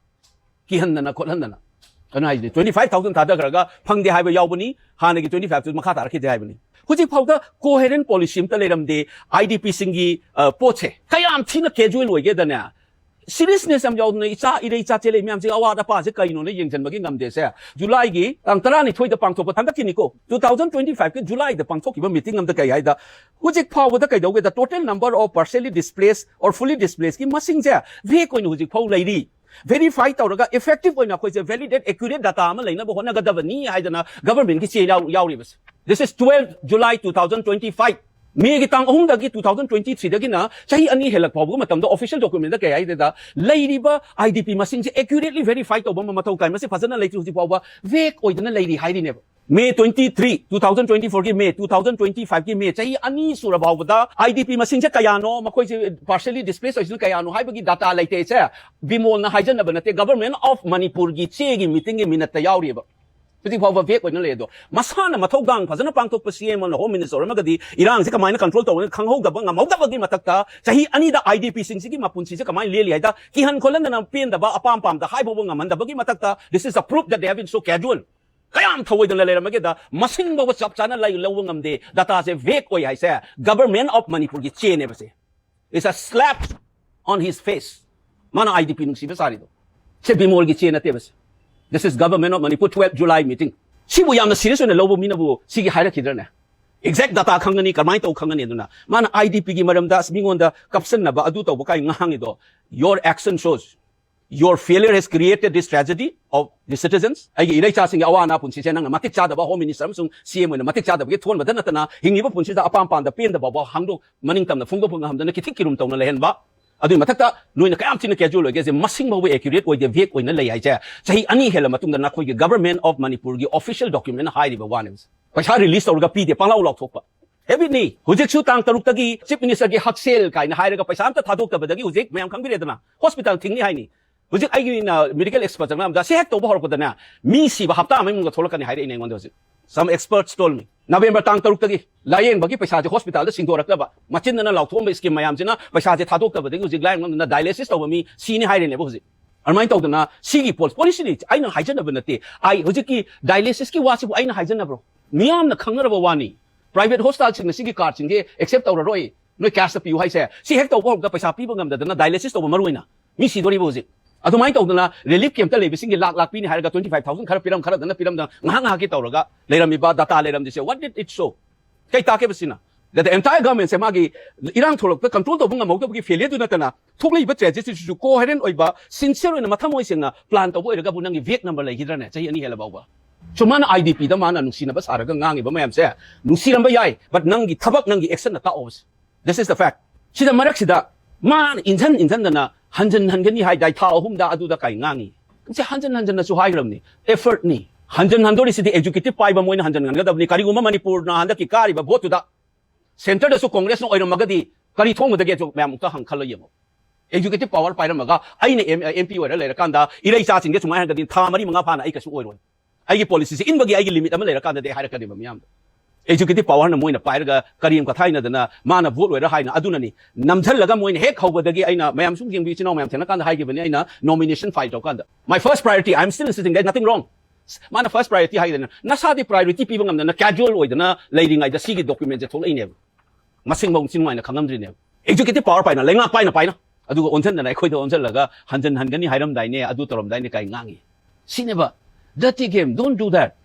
ꯀꯤꯍꯟꯗꯅ ꯈꯣꯠꯍꯟꯗꯅ꯫ ꯑꯗꯨꯅ ꯍꯥꯏꯁꯤꯗꯤ twenty five thousand ꯊꯥꯗꯈ꯭ꯔꯒ ꯐꯪꯗꯦ ꯍꯥꯏꯕ ꯌꯥꯎꯕꯅꯤ, ꯍꯥꯟꯅꯒꯤ twenty five ꯇꯨ ꯃꯈꯥ ꯇꯥꯔꯛꯈꯤꯗꯦ ꯍꯥꯏꯕꯅꯤ꯫ ꯍꯧꯖꯤꯛ ꯐꯥꯎꯗ coherent policy ꯑꯝꯇ ꯂꯩꯔꯝꯗꯦ IDPꯁꯤꯡꯒꯤ, ꯑ, ꯄꯣꯠꯁꯦ꯫ ꯀꯌꯥꯝ ꯊꯤꯅ casual ꯑꯣꯏꯒꯦꯗꯅꯦ, seriousness ꯌꯥꯝ ꯌꯥꯎꯗꯅ ꯏꯆꯥ ꯏꯔꯩ ꯏꯆꯥ ꯆꯦꯜꯂꯛꯏ ꯃꯌꯥꯝꯁꯦ ꯑꯋꯥꯠ ꯑꯄꯥꯁꯦ ꯀꯩꯅꯣꯅ ꯌꯦꯡꯁꯤꯟꯕꯒꯤ ꯉꯝꯗꯦꯁꯦ꯫ ꯖꯨꯂꯥꯏꯒꯤ ꯇꯥꯡ ꯇꯔꯥꯅꯤꯊꯣꯏꯗ ꯄꯥꯡꯊꯣꯛꯄ ꯍꯟꯗꯛꯀꯤꯅꯤꯀꯣ, two thousand twenty five ꯀꯤ ꯖꯨꯂꯥꯏꯗ ꯄꯥꯡꯊꯣꯛꯈꯤꯕ meeting ꯑꯝꯗ ꯀꯩ ꯍꯥꯏꯗ, ꯍꯧꯖꯤꯛ ꯐꯥꯎꯕꯗ ꯀꯩꯗꯧꯒꯦꯗ, total number of partially displaced or fully displaced ꯀꯤ ꯃꯁꯤꯡꯁꯦ vague ꯑꯣꯏꯅ ꯍꯧꯖꯤꯛ ꯐꯥꯎ ꯂꯩꯔꯤ꯫ Verify ꯇꯧꯔꯒ effective ꯑꯣꯏꯅ ꯑꯩꯈꯣꯏꯁꯦ validate, accurate data ꯑꯃ ꯂꯩꯅꯕ ꯍꯣꯠꯅꯒꯗꯕꯅꯤ ꯍꯥꯏꯗꯅ governmentꯀꯤ ꯆꯦ ꯌꯥꯎ-, ꯌꯥꯎꯔꯤꯕꯁꯦ꯫ This is twelve July two thousand twenty five꯫ Mayꯒꯤ ꯇꯥꯡ ꯑꯍꯨꯝꯗꯒꯤ two thousand twenty threeꯗꯒꯤꯅ ꯆꯍꯤ ꯑꯅꯤ ꯍꯦꯜꯂꯛ ꯐꯥꯎꯕꯒꯤ ꯃꯇꯝꯗ official documentꯗ ꯀꯩ ꯍꯥꯏꯗꯦꯗ, ꯂꯩꯔꯤꯕ IDP ꯃꯁꯤꯡꯁꯦ accurately verify ꯇꯧꯕ ꯑꯃ ꯃꯊꯧ ꯇꯥꯏ꯫ ꯃꯁꯤ ꯐꯖꯅ ꯂꯩꯇ꯭ꯔꯤ, ꯍꯧꯖꯤꯛ ꯐꯥꯎꯕ vague ꯑꯣꯏꯗꯅ ꯂꯩꯔꯤ ꯍꯥꯏꯔꯤꯅꯦꯕ꯫ May twenty three, two thousand twenty fourꯒꯤ May, two thousand twenty fiveꯀꯤ May, ꯆꯍꯤ ꯑꯅꯤ ꯁꯨꯔ ꯐꯥꯎꯕꯗ IDP ꯃꯁꯤꯡꯁꯦ ꯀꯌꯥꯅꯣ, ꯃꯈꯣꯏꯁꯦ partially displaced ꯑꯣꯏꯁꯤꯅ ꯀꯌꯥꯅꯣ ꯍꯥꯏꯕꯒꯤ data ꯂꯩꯇꯦ꯫ ꯏꯆꯦ ꯕꯤꯃꯣꯜꯅ ꯍꯥꯏꯖꯟꯅꯕ ꯅꯠꯇꯦ, Government of Manipurꯒꯤ ꯆꯦꯒꯤ meetingꯒꯤ minuteꯇ ꯌꯥꯎꯔꯤꯑꯕ꯫ ꯍꯧꯖꯤꯛ ꯐꯥꯎꯕ vague ꯑꯣꯏꯅ ꯂꯩ꯫ ꯑꯗꯣ ꯃꯁꯥꯅ ꯃꯊꯧꯗꯥꯡ ꯐꯖꯅ ꯄꯥꯡꯊꯣꯛꯄ CM ꯑꯃꯅ, Home Minister ꯑꯃꯒꯗꯤ ꯏꯔꯥꯡꯁꯦ ꯀꯃꯥꯏꯅ control ꯇꯧꯒꯅꯤ ꯈꯪꯍꯧꯗꯕ ꯉꯝꯍꯧꯗꯕꯒꯤ ꯃꯊꯛꯇ ꯆꯍꯤ ꯑꯅꯤꯗ IDPꯁꯤꯡꯁꯤꯒꯤ ꯃꯄꯨꯟꯁꯤꯁꯦ ꯀꯃꯥꯏꯅ ꯂꯦꯜꯂꯤ ꯍꯥꯏꯗ ꯀꯤꯍꯟ ꯈꯣꯠꯍꯟꯗꯅ ꯄꯦꯟꯗꯕ ꯑꯄꯥꯝ ꯄꯥꯝꯗ ꯍꯥꯏꯐꯥꯎꯕ ꯉꯝꯍꯟꯗꯕꯒꯤ ꯃꯊꯛꯇ, this is a proof that they have been so casual꯫ ꯀꯌꯥꯝ ꯊꯧꯑꯣꯏꯗꯅ ꯂꯩꯔꯝꯃꯒꯦꯗ, ꯃꯁꯤꯡ ꯐꯥꯎꯕ ꯆꯞ ꯆꯥꯅ ꯂꯩ-, ꯂꯧꯕ ꯉꯝꯗꯦ, dataꯁꯦ vague ꯑꯣꯏ ꯍꯥꯏꯁꯦ Government of Manipurꯒꯤ ꯆꯦꯅꯦꯕꯁꯦ꯫ It's a slap on his face꯫ ꯃꯥꯅ IDP ꯅꯨꯡꯁꯤꯕ ꯁꯥꯔꯤꯗꯣ꯫ ꯁꯦ ꯕꯤꯃꯣꯜꯒꯤ ꯆꯦ ꯅꯠꯇꯦꯕꯁꯦ꯫ This is Government of Manipur twelve July meeting꯫ ꯁꯤꯕꯨ ꯌꯥꯝꯅ serious ꯑꯣꯏꯅ ꯂꯧꯕ ꯃꯤꯅꯕꯨ ꯁꯤꯒꯤ ꯍꯥꯏꯔꯛꯈꯤꯗ꯭ꯔꯅꯦ? Exact data ꯈꯪꯒꯅꯤ, ꯀꯃꯥꯏꯅ ꯇꯧ ꯈꯪꯒꯅꯤ? ꯑꯗꯨꯅ ꯃꯥꯅ IDPꯒꯤ ꯃꯔꯝꯗ ꯑꯁ ꯃꯤꯉꯣꯟꯗ ꯀꯞꯁꯟꯅꯕ ꯑꯗꯨ ꯇꯧꯕ ꯀꯥꯏ ꯉꯥꯡꯉꯤꯗꯣ, your action shows Your failure has created this tragedy of the citizens. ꯑꯩꯒꯤ ꯏꯔꯩꯆꯥꯁꯤꯡꯒꯤ ꯑꯋꯥ ꯑꯅꯥ ꯄꯨꯟꯁꯤꯁꯦ ꯅꯪꯅ ꯃꯇꯤꯛ ꯆꯥꯗꯕ Home Minister ꯑꯃꯁꯨꯡ C M ꯑꯣꯏꯅ ꯃꯇꯤꯛ ꯆꯥꯗꯕꯒꯤ ꯊꯣꯟꯕꯗ ꯅꯠꯇꯅ ꯍꯤꯡꯉꯤꯕ ꯄꯨꯟꯁꯤꯗ ꯑꯄꯥꯝ ꯄꯥꯝꯗ ꯄꯦꯟꯗꯕ ꯐꯥꯎ ꯍꯥꯡꯗꯣꯛ ꯃꯅꯤꯡ ꯇꯝꯅ ꯐꯣꯡꯗꯣꯛꯄ ꯉꯝꯗꯅ ꯈꯤꯊꯤꯛ ꯀꯤꯔꯨꯝ ꯇꯧꯅ ꯂꯩꯍꯟꯕ꯫ ꯑꯗꯨꯒꯤ ꯃꯊꯛꯇ ꯅꯣꯏꯅ ꯀꯌꯥꯝ ꯊꯤꯅ casual ꯑꯣꯏꯒꯦꯁꯦ, ꯃꯁꯤꯡ ꯐꯥꯎꯕ accurate ꯑꯣꯏꯗꯦ, vague ꯑꯣꯏꯅ ꯂꯩ ꯍꯥꯏꯁꯦ꯫ ꯆꯍꯤ ꯑꯅꯤ ꯍꯦꯜꯂ ꯃꯇꯨꯡꯗ ꯅꯈꯣꯏꯒꯤ Government of Manipurꯒꯤ official document ꯍꯥꯏꯔꯤꯕ ꯋꯥꯅꯦꯕ꯫ ꯄꯩꯁꯥ release ꯇꯧꯔꯒ ꯄꯤꯗꯦ, ꯄꯪꯂꯥꯎ ꯂꯥꯎꯊꯣꯛꯄ꯫ ꯍꯦꯕꯤꯠꯅꯤ꯫ ꯍꯧꯖꯤꯛꯁꯨ ꯇꯥꯡ ꯇꯔꯨꯛꯇꯒꯤ Chief Ministerꯒꯤ ꯍꯛꯁꯦꯜ ꯀꯥꯏꯅ ꯍꯥꯏꯔꯒ ꯄꯩꯁꯥ ꯑꯝꯇ ꯊꯥꯗꯣꯛꯇꯕꯗꯒꯤ ꯍꯧꯖꯤꯛ ꯃꯌꯥꯝ ꯈꯪꯕꯤꯔꯦꯗꯅ, hospital ꯊꯤꯡꯅꯤ ꯍꯥꯏꯅꯤ꯫ ꯍꯧꯖꯤꯛ ꯑꯩꯒꯤ medical expert ꯑꯃ ꯑꯝꯗ ꯁꯤ ꯍꯦꯛ ꯇꯧꯕ ꯍꯧꯔꯛꯄꯗꯅꯦ, ꯃꯤ ꯁꯤꯕ ꯍꯞꯇꯥ ꯑꯃꯒꯤ ꯃꯅꯨꯡꯗ ꯊꯣꯛꯂꯛꯀꯅꯤ ꯍꯥꯏꯔꯛꯏꯅꯦ ꯑꯩꯉꯣꯟꯗ ꯍꯧꯖꯤꯛ꯫ Some experts told me. November ꯇꯥꯡ ꯇꯔꯨꯛꯇꯒꯤ ꯂꯥꯌꯦꯡꯕꯒꯤ ꯄꯩꯁꯥꯁꯦ hospitalꯗ ꯁꯤꯡꯗꯣꯔꯛꯇꯕ, ꯃꯆꯤꯟꯗꯅ ꯂꯥꯎꯊꯣꯛꯑꯝꯕ scheme ꯃꯌꯥꯝꯁꯤꯅ ꯄꯩꯁꯥꯁꯦ ꯊꯥꯗꯣꯛꯇꯕꯗꯒꯤ ꯍꯧꯖꯤꯛ ꯂꯥꯏꯌꯦꯡꯕ ꯉꯝꯗꯅ dialysis ꯇꯧꯕ ꯃꯤ ꯁꯤꯅꯤ ꯍꯥꯏꯔꯦꯅꯦꯕ ꯍꯧꯖꯤꯛ꯫ ꯑꯗꯨꯃꯥꯏꯅ ꯇꯧꯗꯅ ꯁꯤꯒꯤ ꯄꯣ-, policyꯅꯤ꯫ ꯑꯩꯅ ꯍꯥꯏꯖꯅꯕ ꯅꯠꯇꯦ꯫ ꯑꯩ ꯍꯧꯖꯤꯛꯀꯤ dialysisꯀꯤ ꯋꯥꯁꯤꯕꯨ ꯑꯩꯅ ꯍꯥꯏꯖꯅꯕ꯭ꯔꯣ? ꯃꯤꯌꯥꯝꯅ ꯈꯪꯅꯔꯕ ꯋꯥꯅꯤ꯫ Private hospitalꯁꯤꯡꯅ ꯁꯤꯒꯤ cardꯁꯤꯡꯁꯦ accept ꯇꯧꯔꯔꯣꯏ, ꯅꯣꯏ cashꯇ ꯄꯤꯌꯨ ꯍꯥꯏꯁꯦ꯫ ꯁꯤ ꯍꯦꯛ ꯇꯧꯕ ꯍꯧꯔꯛꯄꯗ ꯄꯩꯁꯥ ꯄꯤꯕ ꯉꯝꯗꯗꯅ dialysis ꯇꯧꯕ ꯃꯔꯨ ꯑꯣꯏꯅ ꯃꯤ ꯁꯤꯗꯣꯔꯤꯕ ꯍꯧꯖꯤꯛ꯫ ꯑꯗꯨꯃꯥꯏꯅ ꯇꯧꯗꯅ relief campꯇ ꯂꯩꯕꯁꯤꯡꯒꯤ ꯂꯥꯛ ꯂꯥꯛ ꯄꯤꯅꯤ ꯍꯥꯏꯔꯒ twenty five thousand ꯈꯔ ꯄꯤꯔꯝ, ꯈꯔꯗꯅ ꯄꯤꯔꯝꯗ ꯉꯥꯏꯍꯥꯛ ꯉꯥꯏꯍꯥꯛꯀꯤ ꯇꯧꯔꯒ ꯂꯩꯔꯝꯃꯤꯕ data ꯂꯩꯔꯝꯗ꯭ꯔꯤꯁꯦ, what did it show? ꯀꯩ ꯇꯥꯛꯀꯦꯕ ꯁꯤꯅ? That the entire governmentꯁꯦ ꯃꯥꯒꯤ ꯏꯔꯥꯡ ꯊꯣꯛꯂꯛꯄ control ꯇꯧꯕ ꯉꯝꯍꯧꯗꯕꯒꯤ failureꯗꯨ ꯅꯠꯇꯅ ꯊꯣꯛꯂꯛꯏꯕ tragedyꯁꯤꯁꯨ coherent ꯑꯣꯏꯕ, sincere ꯑꯣꯏꯅ ꯃꯊꯃꯣꯏ ꯁꯦꯡꯅ plan ꯇꯧꯕ ꯑꯣꯏꯔꯒꯕꯨ ꯅꯪꯒꯤ vague number ꯂꯩꯈꯤꯗ꯭ꯔꯅꯦ ꯆꯍꯤ ꯑꯅꯤ ꯍꯦꯜꯂ ꯐꯥꯎꯕ? So ꯃꯥꯅ IDPꯗ ꯃꯥꯅ ꯅꯨꯡꯁꯤꯅꯕ ꯁꯥꯔꯒ ꯉꯥꯡꯉꯤꯕ ꯃꯌꯥꯝꯁꯦ ꯅꯨꯡꯁꯤꯔꯝꯕ ꯌꯥꯏ, but ꯅꯪꯒꯤ ꯊꯕꯛ, ꯅꯪꯒꯤ actionꯅ ꯇꯥꯛꯑꯣꯕꯁꯦ꯫ This is the fact. ꯁꯤꯗ ꯃꯔꯛꯁꯤꯗ ꯃꯥꯅ ꯏꯟꯖꯟ ꯏꯟꯖꯟꯗꯅ ꯍꯟꯖꯟ ꯍꯟꯒꯅꯤ ꯍꯥꯏꯗꯥꯏ, ꯊꯥ ꯑꯍꯨꯝꯗ ꯑꯗꯨꯗ ꯀꯥꯏ ꯉꯥꯡꯉꯤ꯫ ꯁꯤ ꯍꯟꯖꯟ ꯍꯟꯖꯟꯅꯁꯨ ꯍꯥꯏꯈ꯭ꯔꯕꯅꯤ, effortꯅꯤ꯫ ꯍꯟꯖꯟ ꯍꯟꯗꯣꯔꯤꯁꯤꯗꯤ executive ꯄꯥꯏꯕ ꯃꯣꯏꯅ ꯍꯟꯖꯟ ꯍꯟꯒꯗꯕꯅꯤ꯫ ꯀꯔꯤꯒꯨꯝꯕ ꯃꯅꯤꯄꯨꯔꯅ ꯍꯟꯗꯛꯀꯤ ꯀꯥꯔꯤꯕ voteꯇꯨꯗ centreꯗꯁꯨ Congressꯅ ꯑꯣꯏꯔꯝꯃꯒꯗꯤ ꯀꯔꯤ ꯊꯣꯛꯒꯗꯒꯦ? ꯃꯌꯥꯝ ꯑꯃꯨꯛꯇ ꯍꯪ-, ꯈꯜꯂ ꯌꯦꯡꯉꯣ꯫ Executive power ꯄꯥꯏꯔꯝꯃꯒ ꯑꯩꯅ M-, MP ꯑꯣꯏꯔ ꯂꯩꯔꯀꯥꯟꯗ ꯏꯔꯩꯆꯥꯁꯤꯡꯁꯦ ꯁꯨꯃꯥꯏꯅ ꯍꯥꯏꯔꯒꯗꯤ ꯊꯥ ꯃꯔꯤ ꯃꯉꯥ ꯐꯥꯅ ꯑꯩ ꯀꯩꯁꯨ ꯑꯣꯏꯔꯣꯏ꯫ ꯑꯩꯒꯤ policyꯁꯦ ꯏꯟꯕꯒꯤ ꯑꯩꯒꯤ limit ꯑꯃ ꯂꯩꯔꯀꯥꯟꯗꯗꯤ ꯑꯩ ꯍꯥꯏꯔꯛꯀꯅꯦꯕ ꯃꯤꯌꯥꯝꯗ꯫ Executive powerꯅ ꯃꯣꯏꯅ ꯄꯥꯏꯔꯒ ꯀꯔꯦꯝ ꯀꯊꯥꯏꯅꯗꯅ ꯃꯥꯅ vote ꯑꯣꯏꯔ ꯍꯥꯏꯅ ꯑꯗꯨꯅꯅꯤ꯫ ꯅꯝꯁꯤꯜꯂꯒ ꯃꯣꯏꯅ ꯍꯦꯛ ꯍꯧꯕꯗꯒꯤ ꯑꯩꯅ ꯃꯌꯥꯝ ꯁꯨꯝ ꯌꯦꯡꯕꯤ, ꯏꯆꯤꯟ ꯏꯅꯥꯎ ꯃꯌꯥꯝ ꯊꯦꯡꯅꯀꯥꯟꯗ ꯍꯥꯏꯈꯤꯕꯅꯤ, ꯑꯩꯅ nomination file ꯇꯧꯀꯥꯟꯗ, "My first priority, I am still insisting, there is nothing wrong." ꯃꯥꯅ first priority ꯍꯥꯏꯗꯅ, ꯅꯁꯥꯗꯤ priority ꯄꯤꯕ ꯉꯝꯗꯅ casual ꯑꯣꯏꯗꯅ ꯂꯩꯔꯤꯉꯩꯗ ꯁꯤꯒꯤ documentꯁꯦ ꯊꯣꯛꯂꯛꯏꯅꯦꯕ꯫ ꯃꯁꯤꯡꯐꯧ ꯏꯟꯊꯤ ꯅꯨꯡꯉꯥꯏꯅ ꯈꯪꯉꯝꯗ꯭ꯔꯤꯅꯦꯕ꯫ Executive power ꯄꯥꯏꯅ, ꯂꯩꯉꯥꯛ ꯄꯥꯏꯅ ꯄꯥꯏꯅ꯫ ꯑꯗꯨꯒ ꯑꯣꯟꯁꯤꯟꯗꯅ ꯑꯩꯈꯣꯏꯗ ꯑꯣꯟꯁꯤꯜꯂꯒ ꯍꯟꯖꯟ ꯍꯟꯒꯅꯤ ꯍꯥꯏꯔꯝꯗꯥꯏꯅꯦ, ꯑꯗꯨ ꯇꯧꯔꯝꯗꯥꯏꯅꯦ ꯀꯥꯏ ꯉꯥꯡꯉꯤ꯫ ꯁꯤꯅꯦꯕ, dirty game, don't do that.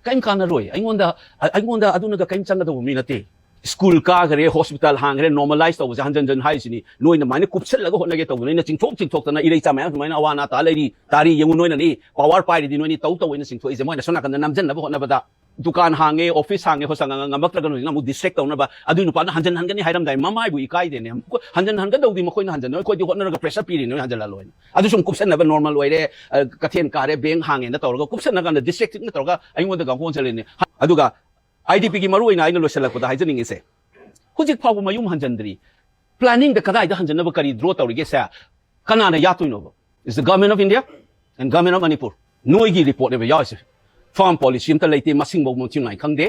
ꯀꯔꯤꯝ ꯀꯥꯟꯅꯔꯣꯏ꯫ ꯑꯩꯉꯣꯟꯗ, ꯑꯩꯉꯣꯟꯗ ꯑꯗꯨꯅꯒ ꯀꯔꯤꯝ ꯆꯪꯒꯗꯧꯕ ꯃꯤ ꯅꯠꯇꯦ꯫ ꯁ꯭ꯀꯨꯜ ꯀꯥꯈ꯭ꯔꯦ, ꯍꯣꯁꯄꯤꯇꯥꯜ ꯍꯥꯡꯈ꯭ꯔꯦ, ꯅꯣꯔꯃꯦꯂꯥꯏꯁ ꯇꯧꯕꯁꯦ ꯍꯟꯖꯟ ꯍꯟꯖꯟ ꯍꯥꯏꯁꯤꯅꯤ꯫ ꯅꯣꯏꯅ ꯑꯗꯨꯃꯥꯏꯅ ꯀꯨꯞꯁꯜꯂꯒ ꯍꯣꯠꯅꯒꯦ ꯇꯧꯕ, ꯅꯣꯏꯅ ꯆꯤꯡꯊꯣꯛ ꯆꯤꯡꯊꯣꯛꯇꯅ ꯏꯔꯩꯆꯥ ꯃꯌꯥꯝ ꯁꯨꯃꯥꯏꯅ ꯑꯋꯥ ꯑꯅꯥ ꯇꯥ ꯂꯩꯔꯤ, ꯇꯥꯔꯤ, ꯌꯦꯡꯉꯨ, ꯅꯣꯏꯅꯅꯤ ꯄꯋꯥꯔ ꯄꯥꯏꯔꯤꯗꯤ ꯅꯣꯏꯅꯤ ꯇꯧ ꯇꯧ ꯑꯩꯅ ꯆꯤꯡꯊꯣꯛꯏꯁꯦ꯫ ꯃꯣꯏꯅ ꯁꯣꯝ ꯅꯥꯀꯟꯗ ꯅꯝꯖꯟꯅꯕ ꯍꯣꯠꯅꯕꯗ ꯗꯨꯀꯥꯟ ꯍꯥꯡꯉꯦ, ꯑꯣꯐꯤꯁ ꯍꯥꯡꯉꯦ, ꯍꯣꯁ ꯉꯝꯃꯛꯇ꯭ꯔꯒꯅ ꯍꯧꯖꯤꯛꯅ ꯑꯃꯨꯛ ꯗꯤꯁꯇ꯭ꯔꯦꯛ ꯇꯧꯅꯕ꯫ ꯑꯗꯨꯏ ꯅꯨꯄꯥꯗꯣ ꯍꯟꯖꯟ ꯍꯟꯒꯅꯤ ꯍꯥꯏꯔꯝꯗꯥꯏ, ꯃꯃꯥꯏꯕꯨ ꯏꯀꯥꯏꯗꯦꯅꯦ꯫ ꯑꯃꯨꯛ ꯍꯟꯖꯟ ꯍꯟꯒꯗꯧꯗꯤ ꯃꯈꯣꯏꯅ ꯍꯟꯖꯟꯅ, ꯑꯩꯈꯣꯏꯗꯤ ꯍꯣꯠꯅꯔꯒ ꯄ꯭ꯔꯦꯁꯔ ꯄꯤꯔꯤꯅꯦ, ꯅꯣꯏ ꯍꯟꯖꯜꯍꯜꯂꯣꯏꯅ꯫ ꯑꯗꯨꯁꯨ ꯑꯃꯨꯛ ꯀꯨꯞꯁꯟꯅꯕ, ꯅꯣꯔꯃꯦꯜ ꯑꯣꯏꯔꯦ, ꯑ, ꯀꯩꯊꯦꯜ ꯀꯥꯔꯦ, ꯕꯦꯡ ꯍꯥꯡꯉꯦꯅ ꯇꯧꯔꯒ ꯀꯨꯞꯁꯟꯅ ꯀꯥꯟꯗ ꯗꯤꯁꯇ꯭ꯔꯦꯛ ꯆꯤꯛꯅ ꯇꯧꯔꯒ ꯑꯩꯉꯣꯟꯗ ꯒꯥꯡꯒꯣꯟ ꯆꯜꯂꯤꯅꯦ꯫ ꯑꯗꯨꯒ ꯑꯥꯏ ꯗꯤ ꯄꯤꯒꯤ ꯃꯔꯨ ꯑꯣꯏꯅ ꯑꯩꯅ ꯂꯣꯏꯁꯤꯜꯂꯛꯄꯗ ꯍꯥꯏꯖꯅꯤꯡꯉꯤꯁꯦ, ꯍꯧꯖꯤꯛ ꯐꯥꯎꯕ ꯃꯌꯨꯝ ꯍꯟꯖꯟꯗ꯭ꯔꯤ꯫ ꯄ꯭ꯂꯥꯅꯤꯡꯗ ꯀꯗꯥꯏꯗ ꯍꯟꯖꯟꯅꯕ ꯀꯔꯤ ꯗ꯭ꯔꯣ ꯇꯧꯔꯤꯒꯦꯁꯦ ꯀꯅꯥꯅ ꯌꯥꯠꯇꯣꯏꯅꯣꯕ? It's the government of India and government of Manipur. ꯅꯣꯏꯒꯤ ꯔꯤꯄꯣꯔꯠꯅꯦꯕ ꯌꯥꯎꯔꯤꯁꯦ꯫ ꯐꯥꯔꯝ ꯄꯣꯂꯤꯁꯤ ꯑꯝꯇ ꯂꯩꯇꯦ, ꯃꯁꯤꯡꯐꯧ ꯃꯊꯤ ꯃꯉꯥꯏ ꯈꯪꯗꯦ꯫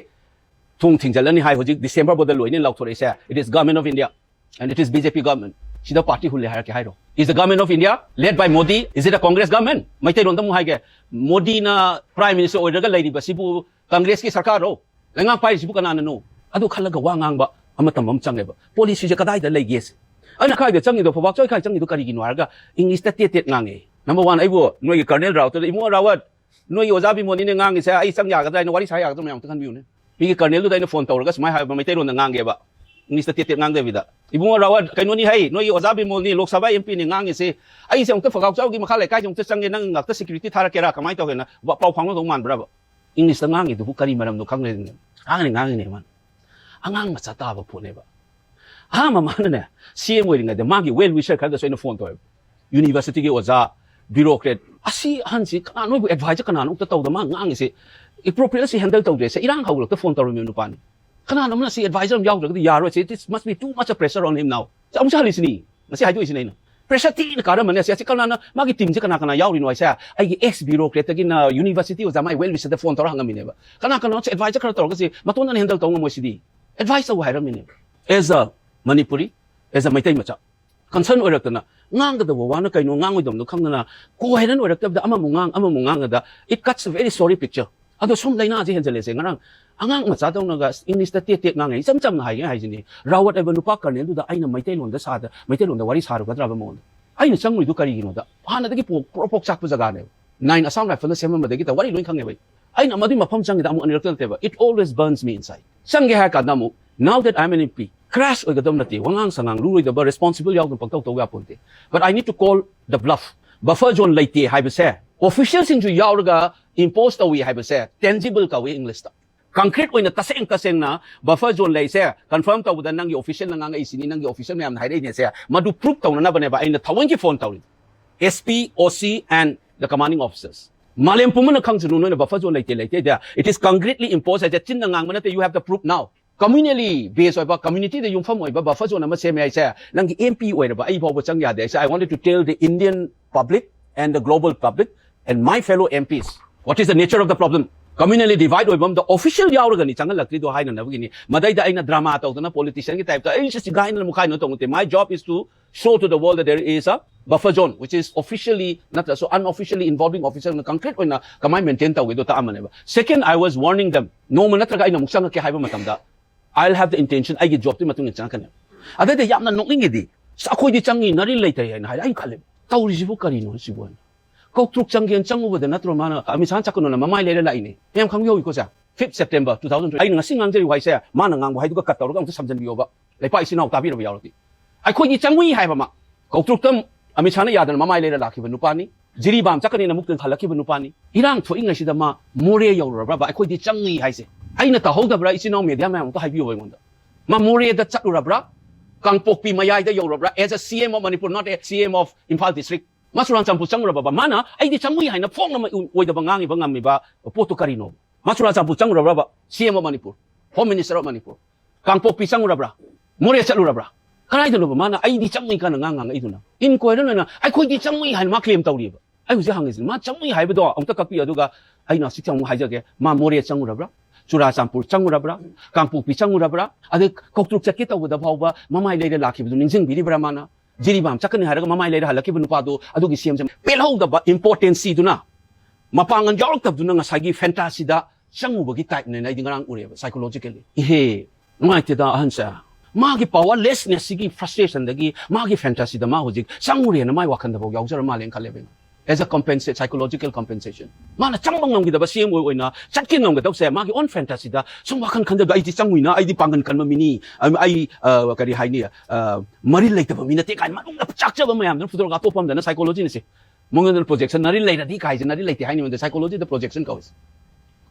ꯊꯣꯡ ꯊꯤꯡꯖꯤꯜꯂꯅꯤ ꯍꯥꯏ, ꯍꯧꯖꯤꯛ ꯗꯤꯁꯦꯝꯕꯔ ꯐꯥꯎꯗ ꯂꯣꯏꯅ ꯂꯥꯎꯊꯣꯔꯛꯏꯁꯦ꯫ It is government of India and it is B J P government. ꯁꯤꯗ ꯄꯥꯔꯇꯤ ꯍꯨꯜꯂꯦ ꯍꯥꯏꯔꯛꯀꯦ ꯍꯥꯏꯔꯣ? Is the government of India led by Modi? Is it a Congress government? ꯃꯩꯇꯩꯂꯣꯟꯗ ꯑꯃꯨꯛ ꯍꯥꯏꯒꯦ, ꯃꯣꯗꯤꯅ ꯄ꯭ꯔꯥꯏꯝ ꯃꯤꯅꯤꯁꯇꯔ ꯑꯣꯏꯔꯒ ꯂꯩꯔꯤꯕꯁꯤꯕꯨ ꯀꯪꯒ꯭ꯔꯦꯁꯀꯤ ꯁꯔꯀꯥꯔꯔꯣ? ꯂꯩꯉꯥꯛ ꯄꯥꯏꯔꯤꯁꯤꯕꯨ ꯀꯅꯥꯅꯅꯣ? ꯑꯗꯨ ꯈꯜꯂꯒ ꯋꯥ ꯉꯥꯡꯕ ꯑꯃ ꯇꯝꯕ ꯑꯃ ꯆꯪꯉꯦꯕ꯫ ꯄꯣꯂꯤꯁꯤꯁꯦ ꯀꯗꯥꯏꯗ ꯂꯩꯒꯦꯁꯦ? ꯑꯩꯅ ꯀꯥꯏꯗ ꯆꯪꯉꯤꯗꯣ, ꯐꯧꯕꯥꯛ ꯆꯣꯏ ꯀꯥꯏ ꯆꯪꯉꯤꯗꯣ ꯀꯔꯤꯒꯤꯅꯣ ꯍꯥꯏꯔꯒ ꯏꯪꯂꯤꯁꯇ ꯇꯦꯠ ꯇꯦꯠ ꯉꯥꯡꯉꯦ꯫ ꯅꯝꯕꯔ ꯋꯥꯟ, ꯑꯩꯕꯨ ꯅꯣꯏꯒꯤ ꯀꯔꯅꯦꯜ ꯔꯥꯎꯠꯇꯨꯗ, "ꯏꯕꯨꯡꯉꯣ ꯔꯥꯋꯠ, ꯅꯣꯏꯒꯤ ꯑꯣꯖꯥ ꯕꯤꯃꯣꯟꯅꯤꯅꯦ ꯉꯥꯡꯉꯤꯁꯦ, ꯑꯩ ꯆꯪ ꯌꯥꯒꯗ꯭ꯔꯥ ꯍꯥꯏꯅ ꯋꯥꯔꯤ ꯁꯥ ꯌꯥꯒꯗ꯭ꯔꯥ ꯃꯌꯥꯝ ꯑꯝꯇ ꯈꯟꯕꯤꯌꯨꯅꯦ?" ꯃꯤꯒꯤ ꯀꯔꯅꯦꯜꯗꯨꯗ ꯑꯩꯅ ꯐꯣꯟ ꯇꯧꯔꯒ ꯁꯨꯃꯥꯏꯅ ꯍꯥꯏꯕ, ꯃꯩꯇꯩꯂꯣꯟꯗ ꯉꯥꯡꯒꯦꯕ, ꯏꯪꯂꯤꯁꯇ ꯇꯦꯠ ꯇꯦꯠ ꯉꯥꯡꯗꯕꯤꯗ, "ꯏꯕꯨꯡꯉꯣ ꯔꯥꯋꯠ, ꯀꯩꯅꯣꯅꯤ ꯍꯩ, ꯅꯣꯏꯒꯤ ꯑꯣꯖꯥ ꯕꯤꯃꯣꯜꯅꯤ, ꯂꯣꯛ ꯁꯚꯥ ꯑꯦꯝ ꯄꯤꯅꯤ ꯉꯥꯡꯉꯤꯁꯤ, ꯑꯩꯁꯦ ꯑꯃꯨꯛꯇ ꯐꯧꯕꯥꯛ ꯆꯣꯏꯒꯤ ꯃꯈꯥ ꯂꯩꯀꯥꯏꯁꯦ ꯑꯃꯨꯛꯇ ꯆꯪꯒꯦ, ꯅꯪ ꯉꯥꯛꯇ ꯁꯦꯀ꯭ꯌꯨꯔꯤꯇꯤ ꯊꯥꯔꯛꯀꯦꯔꯥ, ꯀꯃꯥꯏꯅ ꯇꯧꯒꯦꯅ?" ꯋꯥ-, ꯄꯥꯎ ꯐꯥꯎꯅꯗꯧ ꯃꯥꯟꯕ꯭ꯔꯕ? ꯏꯪꯂꯤꯁꯇ ꯉꯥꯡꯉꯤꯗꯨꯕꯨ ꯀꯔꯤ ꯃꯔꯝꯅꯣ ꯈꯪꯗ꯭ꯔꯦꯗꯅ꯫ ꯉꯥꯡꯉꯤꯅꯦ, ꯉꯥꯡꯉꯤꯅꯦ ꯃꯥꯅ꯫ ꯑꯉꯥꯡ ꯃꯆꯥ ꯇꯥꯕ ꯄꯣꯠꯅꯦꯕ꯫ ꯑꯍꯥꯟꯕ ꯃꯥꯅꯅꯦ, ꯁꯤ ꯑꯦꯝ ꯑꯣꯏꯔꯤꯉꯩꯗ ꯃꯥꯒꯤ ꯋꯦꯜ ꯋꯤꯁꯔ ꯈꯔꯗꯁꯨ ꯑꯩꯅ ꯐꯣꯟ ꯇꯧꯋꯦꯕ꯫ ꯌꯨꯅꯤꯚꯔꯁꯤꯇꯤꯒꯤ ꯑꯣꯖꯥ, ꯕ꯭ꯌꯨꯔꯣꯀ꯭ꯔꯦꯠ, ꯑꯁꯤ ꯑꯍꯟꯁꯤ ꯀꯅꯥ, ꯅꯣꯏꯕꯨ ꯑꯦꯗꯚꯥꯏꯖꯔ ꯀꯅꯥꯅꯣ ꯑꯝꯇ ꯇꯧꯗ ꯃꯥ ꯉꯥꯡꯉꯤꯁꯤ, ꯑꯦꯄ꯭ꯔꯣꯄ꯭ꯔꯤꯌꯦꯠꯁꯤ ꯍꯦꯟꯗꯜ ꯇꯧꯗ꯭ꯔꯦ꯫ ꯁꯦ ꯏꯔꯥꯡ ꯍꯧꯔꯛꯇ ꯐꯣꯟ ꯇꯧꯔꯝꯃꯤꯕ ꯅꯨꯄꯥꯅꯤ꯫ ꯀꯅꯥꯅꯣ ꯑꯃꯅ ꯁꯤ ꯑꯦꯗꯚꯥꯏꯖꯔ ꯑꯃ ꯌꯥꯎꯗ꯭ꯔꯒꯗꯤ ꯌꯥꯔꯣꯏ꯫ ꯁꯤ, it must be too much pressure on him now. ꯑꯃꯨꯛꯁꯨ ꯍꯜꯂꯤꯁꯤꯅꯤ꯫ ꯉꯁꯤ ꯍꯥꯏꯗꯣꯛꯏꯁꯤꯅꯤ ꯑꯩꯅ꯫ ꯄ꯭ꯔꯦꯁꯔ ꯊꯤꯅ ꯀꯥꯔꯝꯃꯅꯤ꯫ ꯑꯁꯤ, ꯑꯁꯤ ꯀꯅꯥꯅ, ꯃꯥꯒꯤ ꯇꯤꯝꯁꯦ ꯀꯅꯥ ꯀꯅꯥ ꯌꯥꯎꯔꯤꯅꯣ ꯍꯥꯏꯁꯦ? ꯑꯩꯒꯤ ꯑꯦꯛꯁ ꯕ꯭ꯌꯨꯔꯣꯀ꯭ꯔꯦꯠꯇꯒꯤꯅ ꯌꯨꯅꯤꯚꯔꯁꯤꯇꯤ ꯑꯣꯖꯥ ꯃꯥꯏ ꯋꯦꯜ ꯋꯤꯁꯔꯗ ꯐꯣꯟ ꯇꯧꯔ ꯍꯪꯉꯝꯃꯤꯅꯦꯕ꯫ "ꯀꯅꯥ ꯀꯅꯥꯅꯣ ꯑꯦꯗꯚꯥꯏꯖꯔ ꯈꯔ ꯇꯧꯔꯒ ꯁꯤ ꯃꯇꯣꯟꯗꯅ ꯍꯦꯟꯗꯜ ꯇꯧ ꯉꯝꯃꯣꯏ ꯁꯤꯗꯤ? ꯑꯦꯗꯚꯥꯏꯁ ꯇꯧ" ꯍꯥꯏꯔꯝꯃꯤꯅꯦꯕ꯫ As a Manipuri, as a Meitei ꯃꯆꯥ, ꯀꯟꯁꯔꯟ ꯑꯣꯏꯔꯛꯇꯅ ꯉꯥꯡꯒꯗꯕ ꯋꯥꯅ ꯀꯩꯅꯣ, ꯉꯥꯡꯉꯣꯏꯗꯕꯅꯣ ꯈꯪꯗꯅ ꯀꯣꯍꯦꯔꯦꯟ ꯑꯣꯏꯔꯛꯇꯕꯗ ꯑꯃꯃꯨꯛ ꯉꯥꯡ, ꯑꯃꯃꯨꯛ ꯉꯥꯡꯉꯗ, it cuts a very sorry picture. ꯑꯗꯣ ꯁꯨꯝ ꯂꯥꯏꯅꯥꯁꯦ ꯍꯦꯟꯖꯜꯂꯦꯁꯦ꯫ ꯉꯔꯥꯡ ꯑꯉꯥꯡ ꯃꯆꯥꯗꯧꯅꯒ ꯏꯪꯂꯤꯁꯇ ꯇꯦꯠ ꯇꯦꯠ ꯉꯥꯡꯉꯦ꯫ ꯏꯆꯝ ꯆꯝꯅ ꯍꯥꯏꯒꯦ ꯍꯥꯏꯁꯤꯅꯤ, ꯔꯥꯋꯠ ꯍꯥꯏꯕ ꯅꯨꯄꯥ ꯀꯔꯅꯦꯜꯗꯨꯗ ꯑꯩꯅ ꯃꯩꯇꯩꯂꯣꯟꯗ ꯁꯥꯗ, ꯃꯩꯇꯩꯂꯣꯟꯗ ꯋꯥꯔꯤ ꯁꯥꯔꯨꯒꯗ꯭ꯔꯕ ꯃꯉꯣꯟꯗ? ꯑꯩꯅ ꯆꯪꯉꯨꯏꯗꯨ ꯀꯔꯤꯒꯤꯅꯣꯗ? ꯍꯥꯟꯅꯗꯒꯤ ꯄꯣꯛ-, ꯄ꯭ꯔꯣꯛ ꯄꯣꯛ ꯆꯥꯛꯄ ꯖꯒꯥꯅꯦꯕ꯫ ꯅꯥꯏꯟ ꯑꯁꯥꯝ ꯔꯥꯏꯐꯜꯅ ꯁꯦꯝꯃꯝꯕꯗꯒꯤ ꯇ-, ꯋꯥꯔꯤ ꯂꯣꯏ ꯈꯪꯉꯦꯕ ꯑꯩ꯫ ꯑꯩꯅ ꯃꯗꯨꯏ ꯃꯐꯝ ꯆꯪꯉꯤꯗ ꯑꯃꯨꯛ ꯑꯅꯤꯔꯛꯇ ꯅꯠꯇꯦꯕ꯫ It always burns me inside. ꯆꯪꯒꯦ ꯍꯥꯏꯔ ꯀꯥꯟꯗ ꯑꯃꯨꯛ Now that I'm an M P, crash ꯑꯣꯏꯒꯗꯕ ꯅꯠꯇꯦ, ꯋꯥꯉꯥꯡ ꯁꯉꯥꯡ ꯂꯨꯔꯣꯏꯗꯕ, responsible ꯌꯥꯎꯗꯅ ꯄꯪꯇꯧ ꯇꯧ ꯌꯥꯄꯣꯟꯇꯦ꯫ But I need to call the bluff. Buffer zone ꯂꯩꯇꯦ ꯍꯥꯏꯕꯁꯦ officialꯁꯤꯡꯁꯨ ꯌꯥꯎꯔꯒ impose ꯇꯧꯏ ꯍꯥꯏꯕꯁꯦ tangible ꯀꯧꯏ Englishꯇ꯫ Concrete ꯑꯣꯏꯅ ꯇꯁꯦꯡ ꯇꯁꯦꯡꯅ buffer zone ꯂꯩꯁꯦ confirm ꯇꯧꯕꯗ ꯅꯪꯒꯤ officialꯅ ꯉꯥꯡꯉꯛꯏꯁꯤꯅꯤ, ꯅꯪꯒꯤ official ꯃꯌꯥꯝꯅ ꯍꯥꯏꯔꯛꯏꯅꯦꯁꯦ, ꯃꯗꯨ prove ꯇꯧꯅꯅꯕꯅꯦꯕ ꯑꯩꯅ ꯊꯑꯣꯏꯒꯤ phone ꯇꯧꯔꯤꯗꯣ꯫ S P, O C and the commanding officers꯫ ꯃꯥꯂꯦꯝ ꯄꯨꯝꯕꯅ ꯈꯪꯁꯅꯨ ꯅꯣꯏꯅ buffer zone ꯂꯩꯇꯦ ꯂꯩꯇꯦ ꯍꯥꯏꯗꯤ꯫ It is concretely imposed ꯍꯥꯏꯁꯦ ꯆꯤꯟꯅ ꯉꯥꯡꯕ ꯅꯠꯇꯦ, you have the proof now꯫ Communally based ꯑꯣꯏꯕ, communityꯗ ꯌꯨꯝꯐꯝ ꯑꯣꯏꯕ buffer zone ꯑꯃ ꯁꯦꯝꯃꯦ ꯍꯥꯏꯁꯦ, ꯅꯪꯒꯤ M P ꯑꯣꯏꯔꯕ ꯑꯩ ꯐꯥꯎꯕ ꯆꯪ ꯌꯥꯗꯦ ꯍꯥꯏꯁꯦ꯫ I wanted to tell the Indian public and the global public and my fellow M Ps, what is the nature of the problem? Communally divide ꯑꯣꯏꯕ ꯑꯃꯗ official ꯌꯥꯎꯔꯒꯅꯤ ꯆꯪꯍꯜꯂꯛꯇ꯭ꯔꯤꯗꯣ ꯍꯥꯏꯅꯅꯕꯒꯤꯅꯤ꯫ ꯃꯗꯩꯗ ꯑꯩꯅ drama ꯇꯧꯗꯅ politicianꯒꯤ typeꯇ ꯑꯩ ꯁꯤ ꯁꯤꯒꯥꯏꯅ ꯃꯨꯈꯥꯏꯅ ꯇꯧ ꯅꯠꯇꯦ꯫ My job is to show to the world that there is a buffer zone which is officially ꯅꯠꯇ꯭ꯔꯁꯨ unofficially involving officerꯅ concrete ꯑꯣꯏꯅ ꯀꯃꯥꯏꯅ maintain ꯇꯧꯒꯦꯗꯣ ꯇꯥꯛꯑꯝꯕꯅꯦꯕ꯫ Second, I was warning them. ꯅꯣꯡꯃ ꯅꯠꯇ꯭ꯔꯒ ꯑꯩꯅ ꯑꯃꯨꯛ ꯆꯪꯉꯛꯀꯦ ꯍꯥꯏꯕ ꯃꯇꯝꯗ I'll have the intention, ꯑꯩꯒꯤ jobꯇꯨꯒꯤ ꯃꯇꯨꯡ ꯏꯟꯅ ꯆꯪꯉꯛꯀꯅꯦꯕ꯫ ꯑꯗꯩꯗ ꯌꯥꯝꯅ ꯅꯣꯛꯅꯤꯡꯉꯤꯗꯤ, "ꯑꯁ, ꯑꯩꯈꯣꯏꯗꯤ ꯆꯪꯉꯤ, ꯅꯔꯤꯟ ꯂꯩꯇ꯭ꯔꯦ" ꯍꯥꯏꯅ ꯍꯥꯏꯔꯦ꯫ ꯑꯩꯅ ꯈꯜꯂꯦ, "ꯇꯧꯔꯤꯁꯤꯕꯨ ꯀꯔꯤꯅꯣ ꯁꯤꯕꯨ?" ꯍꯥꯏꯅ꯫ ꯀꯧꯇ꯭ꯔꯨꯛ ꯆꯪꯒꯦꯅ ꯆꯪꯉꯨꯕꯗ ꯅꯠꯇ꯭ꯔꯣ ꯃꯥꯅ ꯑꯃꯤꯠ ꯁꯥꯍꯅ ꯆꯠꯀꯅꯣꯅ ꯃꯃꯥꯏ ꯂꯩꯔ ꯂꯥꯛꯏꯅꯦ? ꯃꯌꯥꯝ ꯈꯪꯕꯤꯍꯧꯋꯤꯀꯣ ꯁꯦ꯫ Fifth September two thousand twenty꯫ ꯑꯩꯅ ꯉꯁꯤ ꯉꯥꯡꯖꯔꯤꯕ ꯋꯥꯍꯩꯁꯦ ꯃꯥꯅ ꯉꯥꯡꯕ ꯋꯥꯍꯩꯗꯨꯒ cut ꯇꯧꯔꯒ ꯑꯃꯨꯛꯇ ꯁꯝꯖꯟꯕꯤꯌꯣꯕ꯫ ꯂꯩꯄꯥꯛ ꯏꯆꯤꯟ ꯏꯅꯥꯎ ꯇꯥꯕꯤꯔꯕ ꯌꯥꯎꯔꯗꯤ꯫ ꯑꯩꯈꯣꯏꯗꯤ ꯆꯪꯉꯨꯏ ꯍꯥꯏꯕ ꯑꯃ꯫ ꯀꯧꯇ꯭ꯔꯨꯛꯇ ꯑꯃꯤꯠ ꯁꯥꯍꯅ ꯌꯥꯗꯅ ꯃꯃꯥꯏ ꯂꯩꯔ ꯂꯥꯛꯈꯤꯕ ꯅꯨꯄꯥꯅꯤ꯫ ꯖꯤꯔꯤꯕꯥꯝ ꯆꯠꯀꯅꯤꯅ ꯑꯃꯨꯛꯇꯪ ꯍꯜꯂꯛꯈꯤꯕ ꯅꯨꯄꯥꯅꯤ꯫ ꯏꯔꯥꯡ ꯊꯣꯛꯏꯉꯩꯁꯤꯗ ꯃꯥ ꯃꯣꯔꯦ ꯌꯧꯔꯨꯔꯕ꯭ꯔꯕ? ꯑꯩꯈꯣꯏꯗꯤ ꯆꯪꯉꯤ ꯍꯥꯏꯁꯦ꯫ ꯑꯩꯅ ꯇꯥꯍꯧꯗꯕ꯭ꯔꯥ? ꯏꯆꯤꯟ ꯏꯅꯥꯎ media ꯃꯌꯥꯝ ꯑꯝꯇ ꯍꯥꯏꯕꯤꯌꯣꯕ ꯑꯩꯉꯣꯟꯗ꯫ ꯃꯥ ꯃꯣꯔꯦꯗ ꯆꯠꯂꯨꯔꯕ꯭ꯔꯥ? ꯀꯥꯡꯄꯣꯛꯄꯤ ꯃꯌꯥꯏꯗ ꯌꯧꯔꯕ꯭ꯔꯥ? As a C M of Manipur, not a C M of Imphal district꯫ ꯃꯥ ꯆꯨꯔꯥꯟꯆꯥꯟꯄꯨꯔ ꯆꯪꯉꯨꯔꯕꯕ? ꯃꯥꯅ ꯑꯩꯗꯤ ꯆꯪꯉꯨꯏ ꯍꯥꯏꯅ ꯐꯣꯡꯅ ꯑꯣꯏꯗꯕ ꯉꯥꯡꯉꯤꯕ ꯉꯝꯃꯤꯕ ꯄꯣꯠꯇꯨ ꯀꯔꯤꯅꯣ? ꯃꯥ ꯆꯨꯔꯥꯟꯆꯥꯟꯄꯨꯔ ꯆꯪꯉꯨꯔꯕ꯭ꯔꯕ? C M of Manipur, Home Minister of Manipur꯫ ꯀꯥꯡꯄꯣꯛꯄꯤ ꯆꯪꯉꯨꯔꯕ꯭ꯔꯥ? ꯃꯣꯔꯦ ꯆꯠꯂꯨꯔꯕ꯭ꯔꯥ? ꯀꯗꯥꯏꯗꯅꯣꯕ ꯃꯥꯅ ꯑꯩꯗꯤ ꯆꯪꯉꯤ ꯀꯥꯏꯅ ꯉꯥꯡ ꯉꯥꯡꯉꯛꯏꯗꯨꯅ? Inquiry ꯑꯣꯏꯅ ꯑꯩꯈꯣꯏꯗꯤ ꯆꯪꯉꯨꯏ ꯍꯥꯏꯅ ꯃꯥ claim ꯇꯧꯔꯤꯕ꯫ ꯑꯩ ꯍꯧꯖꯤꯛ ꯍꯪꯉꯤꯁꯤꯅꯤ, ꯃꯥ ꯆꯪꯉꯨꯏ ꯍꯥꯏꯕꯗꯣ ꯑꯃꯨꯛꯇ ꯀꯛꯄꯤꯌꯨ꯫ ꯑꯗꯨꯒ ꯑꯩꯅ ꯍꯧꯖꯤꯛ ꯑꯃꯨꯛ ꯍꯥꯏꯖꯒꯦ, ꯃꯥ ꯃꯣꯔꯦ ꯆꯪꯉꯨꯔꯕ꯭ꯔꯥ? ꯆꯨꯔꯥꯆꯥꯟꯄꯨꯔ ꯆꯪꯉꯨꯔꯕ꯭ꯔꯥ? ꯀꯥꯡꯄꯣꯛꯄꯤ ꯆꯪꯉꯨꯔꯕ꯭ꯔꯥ? ꯑꯗꯩ ꯀꯧꯇ꯭ꯔꯨꯛ ꯆꯠꯀꯦ ꯇꯧꯕꯗ ꯐꯥꯎꯕ ꯃꯃꯥꯏ ꯂꯩꯔ ꯂꯥꯛꯈꯤꯕꯗꯨ ꯅꯤꯡꯁꯤꯡꯕꯤꯔꯤꯕ꯭ꯔꯥ ꯃꯥꯅ? ꯖꯤꯔꯤꯕꯥꯝ ꯆꯠꯀꯅꯤ ꯍꯥꯏꯔꯒ ꯃꯃꯥꯏ ꯂꯩꯔ ꯍꯜꯂꯛꯈꯤꯕ ꯅꯨꯄꯥꯗꯨ ꯑꯗꯨꯒꯤ C M ꯁꯦ ꯄꯦꯜꯍꯧꯗꯕ importanceꯗꯨꯅ, ꯃꯄꯥꯡꯒꯜ ꯌꯥꯎꯔꯛꯇꯕꯗꯨꯅ ꯉꯁꯥꯏꯒꯤ fantasyꯗ ꯆꯪꯉꯨꯕꯒꯤ typeꯅꯦꯅ ꯑꯩꯗꯤ ꯉꯔꯥꯡ ꯎꯔꯦꯕ psychologically꯫ ꯏꯍꯦ, ꯅꯨꯡꯉꯥꯏꯇꯦꯗ ꯑꯍꯟꯁꯦ꯫ ꯃꯥꯒꯤ powerlessnessꯁꯤꯒꯤ frustrationꯗꯒꯤ ꯃꯥꯒꯤ fantasyꯗ ꯃꯥ ꯍꯧꯖꯤꯛ ꯆꯪꯉꯨꯔꯦꯅ ꯃꯥꯏ ꯋꯥꯈꯜꯗꯐꯥꯎ ꯌꯥꯎꯖꯔ ꯃꯥꯜꯂꯦꯅ ꯈꯜꯂꯦꯕ ꯑꯩꯅ꯫ As a compensate, psychological compensation. ꯃꯥꯅ ꯆꯪꯕ ꯉꯝꯈꯤꯗꯕ ꯁꯤ ꯑꯦꯝ ꯑꯣꯏ ꯑꯣꯏꯅ ꯆꯠꯀꯦ ꯉꯝꯒꯗꯕꯁꯦ ꯃꯥꯒꯤ own fantasyꯗ ꯁꯨꯝ ꯋꯥꯈꯜ ꯈꯟꯖꯕꯗ ꯑꯩꯗꯤ ꯆꯪꯉꯨꯏꯅ, ꯑꯩꯗꯤ ꯄꯥꯡꯒꯟ ꯀꯟꯕ ꯃꯤꯅꯤ, ꯑꯩ, ꯑꯩ, ꯑ, ꯀꯔꯤ ꯍꯥꯏꯅꯤ, ꯑ, ꯃꯔꯤꯜ ꯂꯩꯇꯕ ꯃꯤ ꯅꯠꯇꯦ ꯀꯥꯏꯅ ꯃꯅꯨꯡꯗ ꯆꯥꯛꯆꯕ ꯃꯌꯥꯝꯗꯨꯅ ꯐꯨꯗꯣꯔꯛ ꯑꯇꯣꯞꯄ ꯑꯃꯗꯅ psychologyꯅꯁꯦ ꯃꯉꯣꯟꯗꯅ projection ꯅꯔꯤꯜ ꯂꯩꯔꯗꯤ ꯀꯥꯏꯁꯦ, ꯅꯔꯤꯜ ꯂꯩꯇꯦ ꯍꯥꯏꯅꯤꯡꯕꯗ psychologyꯗ projection ꯀꯧꯏ꯫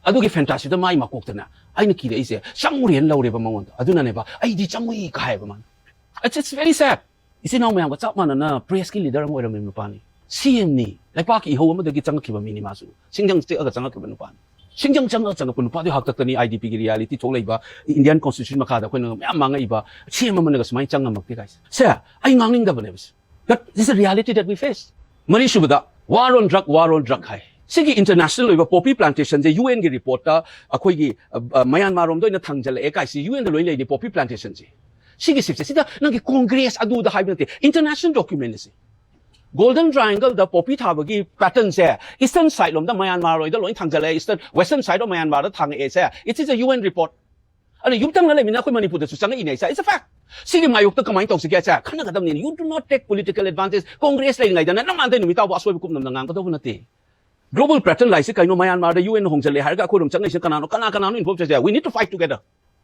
ꯑꯗꯨꯒꯤ fantasyꯗ ꯃꯥꯏ ꯃꯀꯣꯛꯇꯅ ꯑꯩꯅ ꯀꯤꯔꯛꯏꯁꯦ ꯆꯪꯉꯨꯔꯦꯅ ꯂꯧꯔꯦꯕ ꯃꯉꯣꯟꯗ꯫ ꯑꯗꯨꯅꯅꯦꯕ ꯑꯩꯗꯤ ꯆꯪꯉꯨꯏ ꯀꯥꯏꯕ ꯃꯥꯅ꯫ It's, it's very sad. ꯏꯆꯤꯟ ꯏꯅꯥꯎ ꯃꯌꯥꯝꯒ ꯆꯞ ꯃꯥꯟꯅꯅ pressꯀꯤ leader ꯑꯃ ꯑꯣꯏꯔꯝꯃꯤꯕ ꯅꯨꯄꯥꯅꯤ꯫ ꯁꯤ ꯑꯦꯝꯅꯤ꯫ ꯂꯩꯄꯥꯛꯀꯤ ꯏꯍꯧ ꯑꯃꯗꯒꯤ ꯆꯪꯉꯛꯈꯤꯕ ꯃꯤꯅꯤ ꯃꯥꯁꯨ꯫ ꯁꯤꯡꯖꯪ ꯆꯦꯛꯑꯒ ꯆꯪꯉꯛꯈꯤꯕ ꯅꯨꯄꯥꯅꯤ꯫ ꯁꯤꯡꯖꯪ ꯆꯪꯉꯒ ꯆꯪꯉꯛꯄ ꯅꯨꯄꯥꯗꯨꯒꯤ ꯍꯥꯛꯇꯛꯇꯅꯤ ꯑꯥꯏ ꯗꯤ ꯄꯤꯒꯤ reality ꯊꯣꯛꯂꯛꯏꯕ, Indian Constitution ꯃꯈꯥꯗ ꯑꯩꯈꯣꯏꯅ ꯃꯌꯥꯝ ꯃꯥꯡꯉꯛꯏꯕ, ꯁꯤ ꯑꯦꯝ ꯑꯃꯅꯒ ꯁꯨꯃꯥꯏꯅ ꯆꯪ ꯉꯝꯃꯛꯇꯦ ꯀꯥꯏꯁꯦ꯫ ꯁꯦ, ꯑꯩ ꯉꯥꯡꯅꯤꯡꯗꯕꯅꯦꯕ ꯁꯦ꯫ But this is a reality that we face. ꯃꯔꯤꯁꯨꯕꯗ, war on drug, war on drug ꯍꯥꯏ꯫ ꯁꯤꯒꯤ international ꯑꯣꯏꯕ poppy plantationꯁꯦ ꯌꯨ ꯑꯦꯟꯒꯤ reportꯇ ꯑꯩꯈꯣꯏꯒꯤ, ꯑ, ꯑ, ꯃꯌꯥꯟꯃꯥꯔ ꯔꯣꯝꯗ ꯑꯣꯏꯅ ꯊꯥꯡꯖꯜꯂꯛꯑꯦ ꯀꯥꯏꯁꯤ ꯌꯨ ꯑꯦꯟꯗ ꯂꯣꯏ ꯂꯩꯅꯤ, poppy plantationꯁꯦ꯫ ꯁꯤꯒꯤ ꯁꯤꯞꯁꯦ, ꯁꯤꯗ ꯅꯪꯒꯤ Congress ꯑꯗꯨꯗ ꯍꯥꯏꯕ ꯅꯠꯇꯦ, international documentꯅꯤ ꯁꯤ꯫ Golden Triangleꯗ poppy ꯊꯥꯕꯒꯤ patternꯁꯦ Eastern side ꯂꯣꯝꯗ ꯃꯌꯥꯟꯃꯥꯔ ꯍꯣꯏꯗ ꯂꯣꯏ ꯊꯥꯡꯖꯜꯂꯛꯑꯦ, Eastern, Western side of ꯃꯌꯥꯟꯃꯥꯔꯗ ꯊꯥꯡꯉꯛꯑꯦ say, it is a U N report. ꯑꯗ ꯌꯨꯝꯊꯪꯅ ꯂꯩꯃꯤꯅ ꯑꯩꯈꯣꯏ ꯃꯅꯤꯄꯨꯔꯗꯁꯨ ꯆꯪꯉꯛꯏꯅꯦ ꯁꯦ, it's a fact. ꯁꯤꯒꯤ ꯃꯥꯌꯣꯛꯇ ꯀꯃꯥꯏꯅ ꯇꯧꯁꯤꯒꯦ ꯁꯦ ꯈꯟꯅꯒꯗꯕꯅꯤ꯫ You do not take political advantage. Congress ꯂꯩꯔꯤꯉꯩꯗꯅ ꯅꯪ ꯃꯥꯟꯗꯩ ꯅꯨꯃꯤꯠ ꯇꯥꯕꯨ ꯑꯁꯣꯏꯕ ꯀꯨꯞꯅꯕꯅ ꯉꯥꯡꯒꯗꯧꯕ ꯅꯠꯇꯦ꯫ Global pattern ꯂꯥꯛꯏꯁꯦ ꯀꯩꯅꯣ? ꯃꯌꯥꯟꯃꯥꯔꯗ ꯌꯨ ꯑꯦꯟ ꯍꯣꯡꯖꯜꯂꯦ ꯍꯥꯏꯔꯒ ꯑꯩꯈꯣꯏꯔꯣꯝ ꯆꯪꯉꯛꯏꯁꯦ ꯀꯅꯥꯅꯣ? ꯀꯅꯥ ꯀꯅꯥꯅꯣ involve ꯇꯧꯔꯤꯁꯦ? We need to fight together.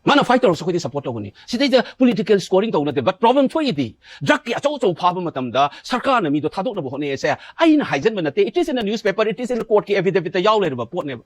ꯃꯥꯅ fight ꯇꯧꯔꯁꯨ ꯑꯩꯈꯣꯏꯗꯤ support ꯇꯧꯒꯅꯤ꯫ ꯁꯤꯗꯩꯗ political scoring ꯇꯧꯕ ꯅꯠꯇꯦ, but problem ꯊꯣꯛꯏꯗꯤ drugꯀꯤ ꯑꯆꯧ ꯑꯆꯧ ꯐꯥꯕ ꯃꯇꯝꯗ ꯁꯔꯀꯥꯔꯅ ꯃꯤꯗꯣ ꯊꯥꯗꯣꯛꯅꯕ ꯍꯣꯠꯅꯩꯁꯦ ꯑꯩꯅ ꯍꯥꯏꯖꯟꯕ ꯅꯠꯇꯦ, it is in the newspaper, it is in the courtꯀꯤ affidavitꯇ ꯌꯥꯎ ꯂꯩꯔꯕ ꯄꯣꯠꯅꯦꯕ꯫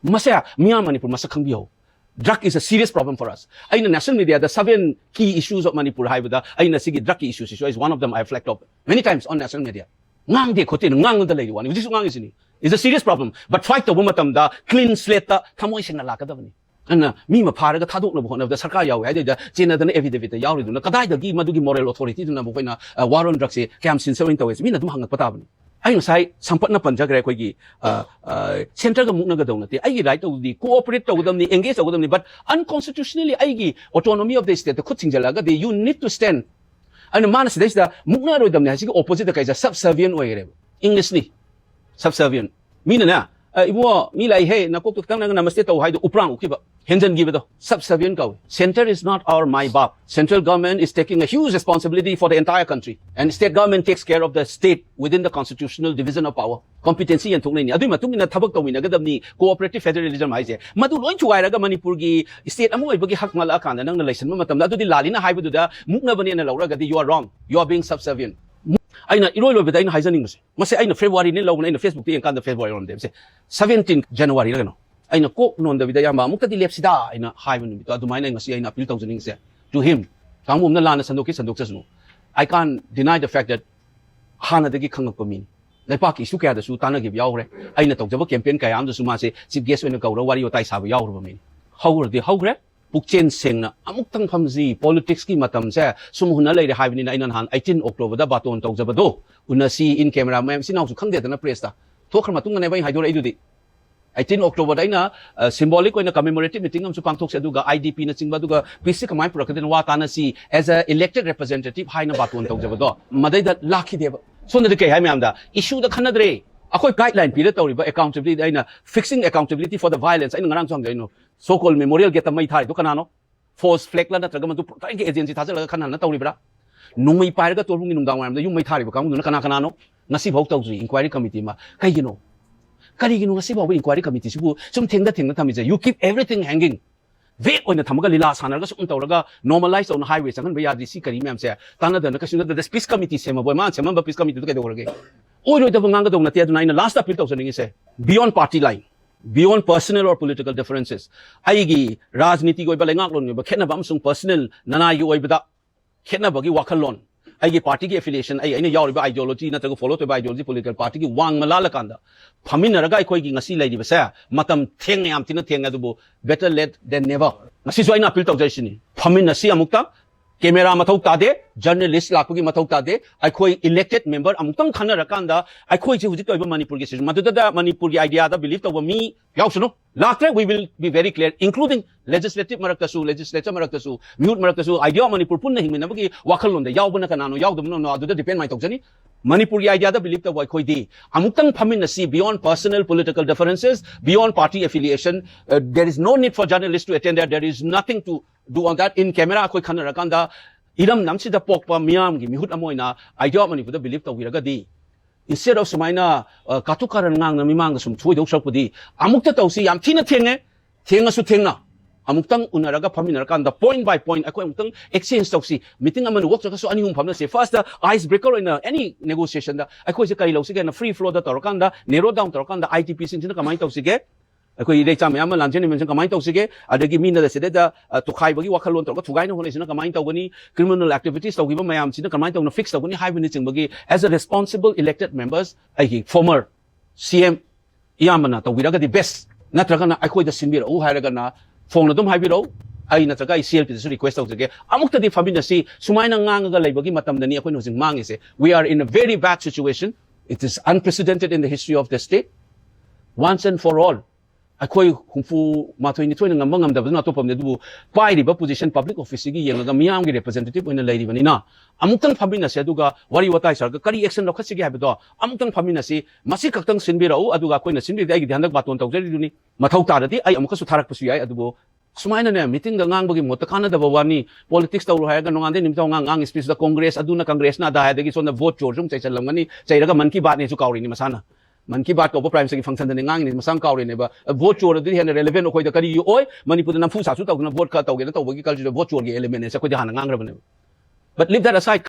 ꯃꯁꯦ ꯃꯤꯌꯥꯝ ꯃꯅꯤꯄꯨꯔ ꯃꯁꯛ ꯈꯪꯕꯤꯍꯧ꯫ Drug is a serious problem for us. ꯑꯩꯅ national mediaꯗ seven key issues of Manipur ꯍꯥꯏꯕꯗ ꯑꯩꯅ ꯁꯤꯒꯤ drugꯀꯤ issueꯁꯤꯁꯨ is one of them I flagged up many times on national media. ꯉꯥꯡꯗꯦ ꯈꯣꯠꯇꯦꯅ ꯉꯥꯡꯉꯗ ꯂꯩꯔꯤ ꯋꯥꯅꯤ, ꯍꯧꯖꯤꯛꯁꯨ ꯉꯥꯡꯉꯤꯁꯤꯅꯤ꯫ It's a serious problem, but fight ꯇꯧꯕ ꯃꯇꯝꯗ clean slateꯇ ꯊꯃꯣꯏ ꯁꯦꯡꯅ ꯂꯥꯛꯀꯗꯕꯅꯤ꯫ ꯑꯗꯨꯅ ꯃꯤ ꯑꯃ ꯐꯥꯔꯒ ꯊꯥꯗꯣꯛꯅꯕ ꯍꯣꯠꯅꯕꯗ ꯁꯔꯀꯥꯔ ꯌꯥꯎꯋꯦ ꯍꯥꯏꯗꯣꯏꯗ ꯆꯦꯟꯅꯗꯅ affidavitꯇ ꯌꯥꯎꯔꯤꯗꯨꯅ ꯀꯗꯥꯏꯗꯒꯤ ꯃꯗꯨꯒꯤ moral authorityꯗꯨꯅ ꯑꯩꯈꯣꯏꯅ, ꯑ, war on drugꯁꯦ ꯀꯌꯥꯝ sincere ꯑꯣꯏꯅ ꯇꯧꯋꯦꯁꯦ ꯃꯤꯅ ꯑꯗꯨꯝ ꯍꯪꯉꯛꯄ ꯇꯥꯕꯅꯤ꯫ ꯑꯩ ꯉꯁꯥꯏ ꯁꯝꯄꯠꯅ ꯄꯟꯖꯈ꯭ꯔꯦ ꯑꯩꯈꯣꯏꯒꯤ, ꯑ, ꯑ, centreꯒ ꯃꯨꯛꯅꯒꯗꯧ ꯅꯠꯇꯦ꯫ ꯑꯩꯒꯤ right ꯇꯧꯕꯗꯤ cooperate ꯇꯧꯒꯗꯕꯅꯤ, engage ꯇꯧꯒꯗꯕꯅꯤ, but unconstitutionally ꯑꯩꯒꯤ autonomy of the stateꯇ ꯈꯨꯠ ꯊꯤꯡꯖꯤꯜꯂꯛꯑꯒꯗꯤ you need to stand. ꯑꯗꯨꯅ ꯃꯥꯅ ꯁꯤꯗꯩꯁꯤꯗ ꯃꯨꯛꯅꯔꯣꯏꯗꯕꯅꯤ ꯍꯥꯏꯁꯤꯒꯤ oppositeꯇ ꯀꯩꯁꯦ subservient ꯑꯣꯏꯈ꯭ꯔꯦꯕ꯫ Englishꯅꯤ꯫ Subservient꯫ ꯃꯤꯅꯅꯦ, "ꯑ, ꯏꯕꯨꯡꯉꯣ, ꯃꯤ ꯂꯥꯛꯏꯍꯦ, ꯅꯀꯣꯛꯇꯣ ꯈꯤꯇꯪ ꯅꯪ ꯅꯃꯁꯇꯦ ꯇꯧ" ꯍꯥꯏꯗꯣ ꯎꯄ꯭ꯔꯥꯡ ꯎꯛꯈꯤꯕ꯫ ꯍꯦꯟꯖꯟꯈꯤꯕꯗꯣ subservient ꯀꯧꯏ꯫ Center is not our my ꯕꯥꯞ. Central government is taking a huge responsibility for the entire country, and state government takes care of the state within the constitutional division of power. Competency ꯌꯦꯟꯊꯣꯛꯅꯩꯅꯤ꯫ ꯑꯗꯨꯒꯤ ꯃꯇꯨꯡ ꯏꯟꯅ ꯊꯕꯛ ꯇꯧꯃꯤꯟꯅꯒꯗꯕꯅꯤ꯫ Cooperative federalism ꯍꯥꯏꯁꯦ ꯃꯗꯨ ꯂꯣꯏ ꯊꯨꯒꯥꯏꯔꯒ ꯃꯅꯤꯄꯨꯔꯒꯤ state ꯑꯃ ꯑꯣꯏꯕꯒꯤ ꯍꯛ ꯃꯥꯜꯂꯛꯑꯀꯥꯟꯗ ꯅꯪꯅ ꯂꯩꯁꯟꯕ ꯃꯇꯝꯗ ꯑꯗꯨꯗꯤ ꯂꯥꯜꯂꯤꯅ ꯍꯥꯏꯕꯗꯨꯗ ꯃꯨꯛꯅꯕꯅꯦꯅ ꯂꯧꯔꯒꯗꯤ you are wrong, you are being subservient꯫ ꯑꯩꯅ ꯏꯔꯣꯏ ꯂꯣꯏꯕꯗ ꯑꯩꯅ ꯍꯥꯏꯖꯅꯤꯡꯕꯁꯦ, ꯃꯁꯤ ꯑꯩꯅ Februaryꯅꯤ ꯂꯧꯕꯅꯦ, ꯑꯩꯅ Facebookꯇ ꯌꯦꯡꯀꯥꯟꯗ February ꯑꯣꯏꯔꯝꯗꯦꯕꯁꯦ, seventeen Januaryꯔ ꯀꯩꯅꯣ꯫ ꯑꯩꯅ ꯀꯣꯛ ꯅꯣꯟꯗꯕꯤꯗ, "ꯏꯌꯥꯝꯕ, ꯑꯃꯨꯛꯇꯗꯤ ꯂꯦꯞꯁꯤꯗ" ꯑꯩꯅ ꯍꯥꯏꯕ ꯅꯨꯃꯤꯠꯇꯣ, ꯑꯗꯨꯃꯥꯏꯅ ꯉꯁꯤ ꯑꯩꯅ appeal ꯇꯧꯖꯅꯤꯡꯉꯤꯁꯦ to him꯫ ꯀꯥꯡꯕꯨ ꯑꯃꯅ ꯂꯥꯟꯅ ꯁꯟꯗꯣꯛꯈꯤ ꯁꯟꯗꯣꯛꯆꯁꯅꯨ, I can't deny the fact that ꯍꯥꯟꯅꯗꯒꯤ ꯈꯪꯉꯛꯄ ꯃꯤꯅꯤ꯫ ꯂꯩꯄꯥꯛꯀꯤ issue ꯀꯌꯥꯗꯁꯨ ꯇꯥꯟꯅꯈꯤꯕ ꯌꯥꯎꯈ꯭ꯔꯦ꯫ ꯑꯩꯅ ꯇꯧꯖꯕ campaign ꯀꯌꯥ ꯑꯃꯗꯁꯨ ꯃꯥꯁꯦ chief guest ꯑꯣꯏꯅ ꯀꯧꯔ ꯋꯥꯔꯤ ꯋꯥꯇꯥꯏ ꯁꯥꯕ ꯌꯥꯎꯈ꯭ꯔꯕ ꯃꯤꯅꯤ꯫ ꯍꯧꯈ꯭ꯔꯗꯤ ꯍꯧꯈ꯭ꯔꯦ, ꯄꯨꯛꯆꯦꯜ ꯁꯦꯡꯅ ꯑꯃꯨꯛꯇꯪ ꯐꯝꯁꯤ꯫ Politicsꯀꯤ ꯃꯇꯝꯁꯦ ꯁꯨꯝ ꯍꯨꯟꯅ ꯂꯩꯔꯦ ꯍꯥꯏꯕꯅꯤꯅ ꯑꯩꯅ ꯅꯍꯥꯟ eighteen Octoberꯗ ꯕꯥꯇꯣꯟ ꯇꯧꯖꯕꯗꯣ, ꯎꯅꯁꯤ in camera, ꯃꯌꯥꯝ ꯏꯆꯤꯟ ꯏꯅꯥꯎꯁꯨ ꯈꯪꯗꯦꯗꯅ pressꯇ꯫ ꯊꯣꯛꯈ꯭ꯔ ꯃꯇꯨꯡꯗꯅꯦꯕ ꯑꯩꯅ ꯍꯥꯏꯗꯣꯔꯛꯏꯗꯨꯗꯤ꯫ Eighteen Octoberꯗ ꯑꯩꯅ, ꯑ, symbolic ꯑꯣꯏꯅ commemorative meeting ꯑꯃꯁꯨ ꯄꯥꯡꯊꯣꯛꯁꯦ, ꯑꯗꯨꯒ IDPꯅꯆꯤꯡꯕ, ꯑꯗꯨꯒ peaceꯁꯤ ꯀꯃꯥꯏꯅ ꯄꯨꯔꯛꯀꯗꯣꯏꯅꯣ ꯋꯥ ꯇꯥꯅꯁꯤ, as a elected representative ꯍꯥꯏꯅ ꯕꯥꯇꯣꯟ ꯇꯧꯖꯕꯗꯣ, ꯃꯗꯩꯗ ꯂꯥꯛꯈꯤꯗꯦꯕ꯫ ꯁꯣꯝꯗꯗꯤ ꯀꯩ ꯍꯥꯏ ꯃꯌꯥꯝꯗ? Issueꯗ ꯈꯟꯅꯗ꯭ꯔꯦ꯫ ꯑꯩꯈꯣꯏ guideline ꯄꯤꯔ ꯇꯧꯔꯤꯕ accountability, ꯑꯩꯅ fixing accountability for the violence, ꯑꯩꯅ ꯉꯔꯥꯡꯁꯨ ꯍꯪꯖꯩꯅꯣ, so called Memorial Gateꯇ ꯃꯩ ꯊꯥꯔꯤꯗꯣ ꯀꯅꯥꯅꯣ? False flagꯂ ꯅꯠꯇ꯭ꯔꯒ ꯃꯗꯨ ꯄꯨꯔꯥ ꯑꯩꯒꯤ agency ꯊꯥꯖꯤꯜꯂꯒ ꯈꯟꯅꯍꯟꯅ ꯇꯧꯔꯤꯕ꯭ꯔꯥ? ꯅꯣꯡꯃꯩ ꯄꯥꯏꯔꯒ ꯇꯣꯔꯕꯨꯡꯒꯤ ꯅꯨꯡꯗꯥꯡ ꯋꯥꯏꯔꯝꯗ ꯌꯨꯝ ꯃꯩ ꯊꯥꯔꯤꯕ ꯀꯥꯡꯕꯨꯗꯨꯅ ꯀꯅꯥ ꯀꯅꯥꯅꯣ? ꯉꯁꯤ ꯐꯥꯎ ꯇꯧꯗ꯭ꯔꯤ inquiry committee ꯑꯃ꯫ ꯀꯩꯒꯤꯅꯣ? ꯀꯔꯤꯒꯤꯅꯣ ꯉꯁꯤ ꯐꯥꯎꯕ inquiry committeeꯁꯤꯕꯨ ꯁꯨꯝ ꯊꯦꯡꯗ ꯊꯦꯡꯗ ꯊꯝꯃꯤꯁꯦ? You keep everything hanging꯫ Vague ꯑꯣꯏꯅ ꯊꯝꯃꯒ ꯂꯤꯂꯥ ꯁꯥꯟꯅꯔꯒ ꯁꯨꯝ ꯇꯧꯔꯒ normalize ꯇꯧꯅ highway ꯆꯪꯍꯟꯕ ꯌꯥꯗ꯭ꯔꯤ꯫ ꯁꯤ ꯀꯔꯤ ꯃꯌꯥꯝꯁꯦ ꯇꯥꯟꯅꯗꯅ ꯀꯩꯁꯨ ꯅꯠꯇꯗ peace committee ꯁꯦꯝꯃꯕꯣꯏ? ꯃꯥꯅ ꯁꯦꯝꯃꯝꯕ peace committeeꯗꯨ ꯀꯩꯗꯧꯔꯒꯦ? ꯑꯣꯏꯔꯣꯏꯗꯕ ꯉꯥꯡꯒꯗꯧ ꯅꯠꯇꯦ꯫ ꯑꯗꯨꯅ ꯑꯩꯅ last appeal ꯇꯧꯖꯅꯤꯡꯉꯤꯁꯦ, beyond party line, beyond personal or political differences, ꯑꯩꯒꯤ ꯔꯥꯖꯅꯤꯇꯤꯒꯤ ꯑꯣꯏꯕ, ꯂꯩꯉꯥꯛꯂꯣꯟꯒꯤ ꯑꯣꯏꯕ ꯈꯦꯠꯅꯕ ꯑꯃꯁꯨꯡ personal ꯅꯅꯥꯏꯒꯤ ꯑꯣꯏꯕꯗ ꯈꯦꯠꯅꯕꯒꯤ ꯋꯥꯈꯜꯂꯣꯟ, ꯑꯩꯒꯤ partyꯒꯤ affiliation, ꯑꯩ, ꯑꯩꯅ ꯌꯥꯎꯔꯤꯕ ideology ꯅꯠꯇ꯭ꯔꯒ follow ꯇꯧꯔꯤꯕ ideology, political partyꯒꯤ ꯋꯥꯡꯃ ꯂꯥꯜꯂꯀꯥꯟꯗ ꯐꯝꯃꯤꯟꯅꯔꯒ ꯑꯩꯈꯣꯏꯒꯤ ꯉꯁꯤ ꯂꯩꯔꯤꯕꯁꯦ ꯃꯇꯝ ꯊꯦꯡꯉꯦ, ꯌꯥꯝ ꯊꯤꯅ ꯊꯦꯡꯉꯦ, ꯑꯗꯨꯕꯨ better late than never꯫ ꯉꯁꯤꯁꯨ ꯑꯩꯅ appeal ꯇꯧꯖꯔꯤꯁꯤꯅꯤ, ꯐꯝꯃꯤꯟꯅꯁꯤ ꯑꯃꯨꯛꯇ꯫ Camera ꯃꯊꯧ ꯇꯥꯗꯦ, journalist ꯂꯥꯛꯄꯒꯤ ꯃꯊꯧ ꯇꯥꯗꯦ꯫ ꯑꯩꯈꯣꯏ elected member ꯑꯃꯨꯛꯇꯪ ꯈꯟꯅꯔꯀꯥꯟꯗ ꯑꯩꯈꯣꯏꯁꯦ ꯍꯧꯖꯤꯛ ꯇꯧꯔꯤꯕ ꯃꯅꯤꯄꯨꯔꯒꯤ ꯁꯤꯁꯨ ꯃꯗꯨꯗ ꯃꯅꯤꯄꯨꯔꯒꯤ ideaꯗ believe ꯇꯧꯕ ꯃꯤ ꯌꯥꯎꯁꯅꯨ꯫ ꯂꯥꯛꯇ꯭ꯔꯦ, we will be very clear, including legislative ꯃꯔꯛꯇꯁꯨ, legislature ꯃꯔꯛꯇꯁꯨ, ꯃꯤꯍꯨꯠ ꯃꯔꯛꯇꯁꯨ, idea of ꯃꯅꯤꯄꯨꯔ ꯄꯨꯟꯅ ꯍꯤꯡꯃꯤꯟꯅꯕꯒꯤ ꯋꯥꯈꯜꯂꯣꯟꯗ ꯌꯥꯎꯕꯅ ꯀꯅꯥꯅꯣ, ꯌꯥꯎꯗꯕꯅꯣ, ꯑꯗꯨꯗ depend ꯃꯥꯏ ꯇꯧꯖꯅꯤ꯫ ꯃꯅꯤꯄꯨꯔꯒꯤ ꯑꯥꯏꯗꯤꯌꯥꯗ ꯕꯤꯂꯤꯞ ꯇꯧꯕ ꯑꯩꯈꯣꯏꯗꯤ꯫ ꯑꯃꯨꯛꯇꯪ ꯐꯝꯃꯤꯟꯅꯁꯤ, beyond personal political differences, beyond party affiliation, uh, there is no need for journalists to attend there, there is nothing to do on that. In camera ꯑꯩꯈꯣꯏ ꯈꯟꯅꯔꯀꯥꯟꯗ ꯏꯔꯝꯗꯝꯁꯤꯗ ꯄꯣꯛꯄ ꯃꯤꯌꯥꯝꯒꯤ ꯃꯤꯍꯨꯠ ꯑꯃ ꯑꯣꯏꯅ Idea of Manipur ꯗ ꯕꯤꯂꯤꯞ ꯇꯧꯕꯤꯔꯒꯗꯤ, instead of ꯁꯨꯃꯥꯏꯅ, ꯑ, ꯀꯥꯇꯨ ꯀꯥꯔꯟ ꯉꯥꯡꯅ ꯃꯤꯃꯥꯡꯗ ꯁꯨꯝ ꯊꯣꯏꯗꯧ ꯁꯔꯨꯛꯄꯨꯗꯤ, ꯑꯃꯨꯛꯇ ꯇꯧꯁꯤ꯫ ꯌꯥꯝ ꯊꯤꯅ ꯊꯦꯡꯉꯦ, ꯊꯦꯡꯉꯁꯨ ꯊꯦꯡꯅ ꯑꯃꯨꯛꯇꯪ ꯎꯅꯔꯒ ꯐꯝꯃꯤꯟꯅꯔꯀꯥꯟꯗ point by point ꯑꯩꯈꯣꯏ ꯑꯃꯨꯛꯇꯪ exchange ꯇꯧꯁꯤ꯫ Meeting ꯑꯃ ꯅꯠꯇ꯭ꯔꯒꯁꯨ ꯑꯅꯤ ꯑꯍꯨꯝ ꯐꯝꯅꯁꯤ꯫ First, ice breaker ꯑꯣꯏꯅ any negotiation ꯗ ꯑꯩꯈꯣꯏꯁꯦ ꯀꯔꯤ ꯂꯧꯁꯤꯒꯦꯅ free flow ꯗ ꯇꯧꯔꯀꯥꯟꯗ, narrow down ꯇꯧꯔꯀꯥꯟꯗ, I D P ꯁꯤꯡꯁꯤꯅ ꯀꯃꯥꯏꯅ ꯇꯧꯁꯤꯒꯦ, ꯑꯩꯈꯣꯏ ꯏꯔꯩꯆꯥ ꯃꯌꯥꯝ ꯑꯃ ꯂꯥꯟꯖꯦꯟ ꯏꯃꯦꯟꯁꯤꯡ ꯀꯃꯥꯏꯅ ꯇꯧꯁꯤꯒꯦ, ꯑꯗꯒꯤ ꯃꯤꯅ ꯁꯤꯗꯩꯗ, ꯑ, ꯇꯨꯈꯥꯏꯕꯒꯤ ꯋꯥꯈꯜꯂꯣꯟ ꯇꯧꯔꯒ ꯊꯨꯒꯥꯏꯅ ꯍꯣꯠꯅꯩꯁꯤꯅ ꯀꯃꯥꯏꯅ ꯇꯧꯒꯅꯤ, criminal activities ꯇꯧꯈꯤꯕ ꯃꯌꯥꯝꯁꯤꯅ ꯀꯃꯥꯏꯅ ꯇꯧꯅ fix ꯇꯧꯒꯅꯤ ꯍꯥꯏꯕꯅꯆꯤꯡꯕꯒꯤ, as a responsible elected members, ꯑꯩꯒꯤ former C M ꯏꯌꯥꯝꯕꯅ ꯇꯧꯕꯤꯔꯒꯗꯤ best, ꯅꯠꯇ꯭ꯔꯒꯅ ꯑꯩꯈꯣꯏꯗ ꯁꯤꯟꯕꯤꯔꯛꯎ ꯍꯥꯏꯔꯒꯅ phone ꯑꯗꯨꯝ ꯍꯥꯏꯕꯤꯔꯛꯎ꯫ ꯑꯩ ꯅꯠꯇ꯭ꯔꯒ ꯑꯩ C L P ꯗꯁꯨ request ꯇꯧꯖꯒꯦ, ꯑꯃꯨꯛꯇꯗꯤ ꯐꯝꯃꯤꯟꯅꯁꯤ꯫ ꯁꯨꯃꯥꯏꯅ ꯉꯥꯡꯉꯒ ꯂꯩꯕꯒꯤ ꯃꯇꯝꯗꯅꯤ ꯑꯩꯈꯣꯏꯅ ꯍꯧꯖꯤꯛ ꯃꯥꯡꯉꯤꯁꯦ꯫ We are in a very bad situation. It is unprecedented in the history of the state. Once and for all, ꯑꯩꯈꯣꯏ ꯍꯨꯝꯐꯨ ꯃꯥꯊꯣꯏ ꯅꯤꯊꯣꯏꯅ ꯉꯝꯕ ꯉꯝꯗꯕꯗꯨꯅ ꯑꯇꯣꯞꯄ ꯑꯃꯅꯤ, ꯑꯗꯨꯕꯨ ꯄꯥꯏꯔꯤꯕ position, public office ꯁꯤꯒꯤ ꯌꯦꯡꯉꯒ ꯃꯤꯌꯥꯝꯒꯤ representative ꯑꯣꯏꯅ ꯂꯩꯔꯤꯕꯅꯤꯅ, ꯑꯃꯨꯛꯇꯪ ꯐꯝꯃꯤꯟꯅꯁꯤ, ꯑꯗꯨꯒ ꯋꯥꯔꯤ ꯋꯥꯇꯥꯏ ꯁꯥꯔꯒ ꯀꯔꯤ action ꯂꯧꯈꯠꯁꯤꯒꯦ ꯍꯥꯏꯕꯗꯣ ꯑꯃꯨꯛꯇꯪ ꯐꯝꯃꯤꯟꯅꯁꯤ꯫ ꯃꯁꯤ ꯈꯛꯇꯪ ꯁꯤꯟꯕꯤꯔꯛꯎ, ꯑꯗꯨꯒ ꯑꯩꯈꯣꯏꯅ ꯁꯤꯟꯕꯤꯔꯗꯤ ꯑꯩꯒꯤꯗꯤ ꯍꯟꯗꯛ ꯕꯥꯇꯣꯟ ꯇꯧꯖꯔꯤꯗꯨꯅꯤ꯫ ꯃꯊꯧ ꯇꯥꯔꯗꯤ ꯑꯩ ꯑꯃꯨꯛꯀꯁꯨ ꯊꯥꯔꯛꯄꯁꯨ ꯌꯥꯏ꯫ ꯑꯗꯨꯕꯨ ꯁꯨꯃꯥꯏꯅꯅꯦ, meeting ꯗ ꯉꯥꯡꯕꯒꯤ ꯃꯍꯨꯠꯇ ꯀꯥꯟꯅꯗꯕ ꯋꯥꯅꯤ꯫ Politics ꯇꯧꯔꯣ ꯍꯥꯏꯔꯒ ꯅꯣꯡꯉꯥꯟꯗꯩ ꯅꯨꯃꯤꯠ ꯇꯥꯐꯥꯎ ꯉꯥꯡ ꯉꯥꯡ, speech ꯇ Congress ꯑꯗꯨꯅ, Congress ꯅ ꯑꯗꯥ ꯍꯥꯏꯗꯒꯤ ꯁꯣꯝꯗ vote ꯆꯣꯔꯁꯨ ꯑꯃꯨꯛ ꯆꯩꯁꯜꯂꯝꯒꯅꯤ, ꯆꯩꯔꯒ ꯃꯟ ꯀꯤ ꯕꯥꯠꯅꯦꯁꯨ ꯀꯥꯎꯔꯤꯅꯤ ꯃꯁꯥꯅ꯫ ꯃꯟ ꯀꯤ ꯕꯥꯠ ꯀꯧꯕ Prime Minister ꯒꯤ function ꯗꯅꯤ ꯉꯥꯡꯉꯤꯅꯤ, ꯃꯁꯥ ꯀꯥꯎꯔꯤꯅꯦꯕ꯫ Vote ꯆꯣꯔ ꯑꯗꯨꯗꯤ ꯍꯦꯟꯅ relevant ꯑꯩꯈꯣꯏꯗ ꯀꯔꯤ ꯑꯣꯏ? ꯃꯅꯤꯄꯨꯔꯗ ꯅꯝꯐꯨ ꯁꯥꯁꯨ ꯇꯧꯗꯅ vote ꯈꯔ ꯇꯧꯒꯦꯅ ꯇꯧꯕꯒꯤ culture ꯗ vote ꯆꯣꯔꯒꯤ element ꯁꯦ ꯑꯩꯈꯣꯏꯗꯤ ꯍꯥꯟꯅ ꯉꯥꯡꯈ꯭ꯔꯕꯅꯦꯕ꯫ But leave that aside.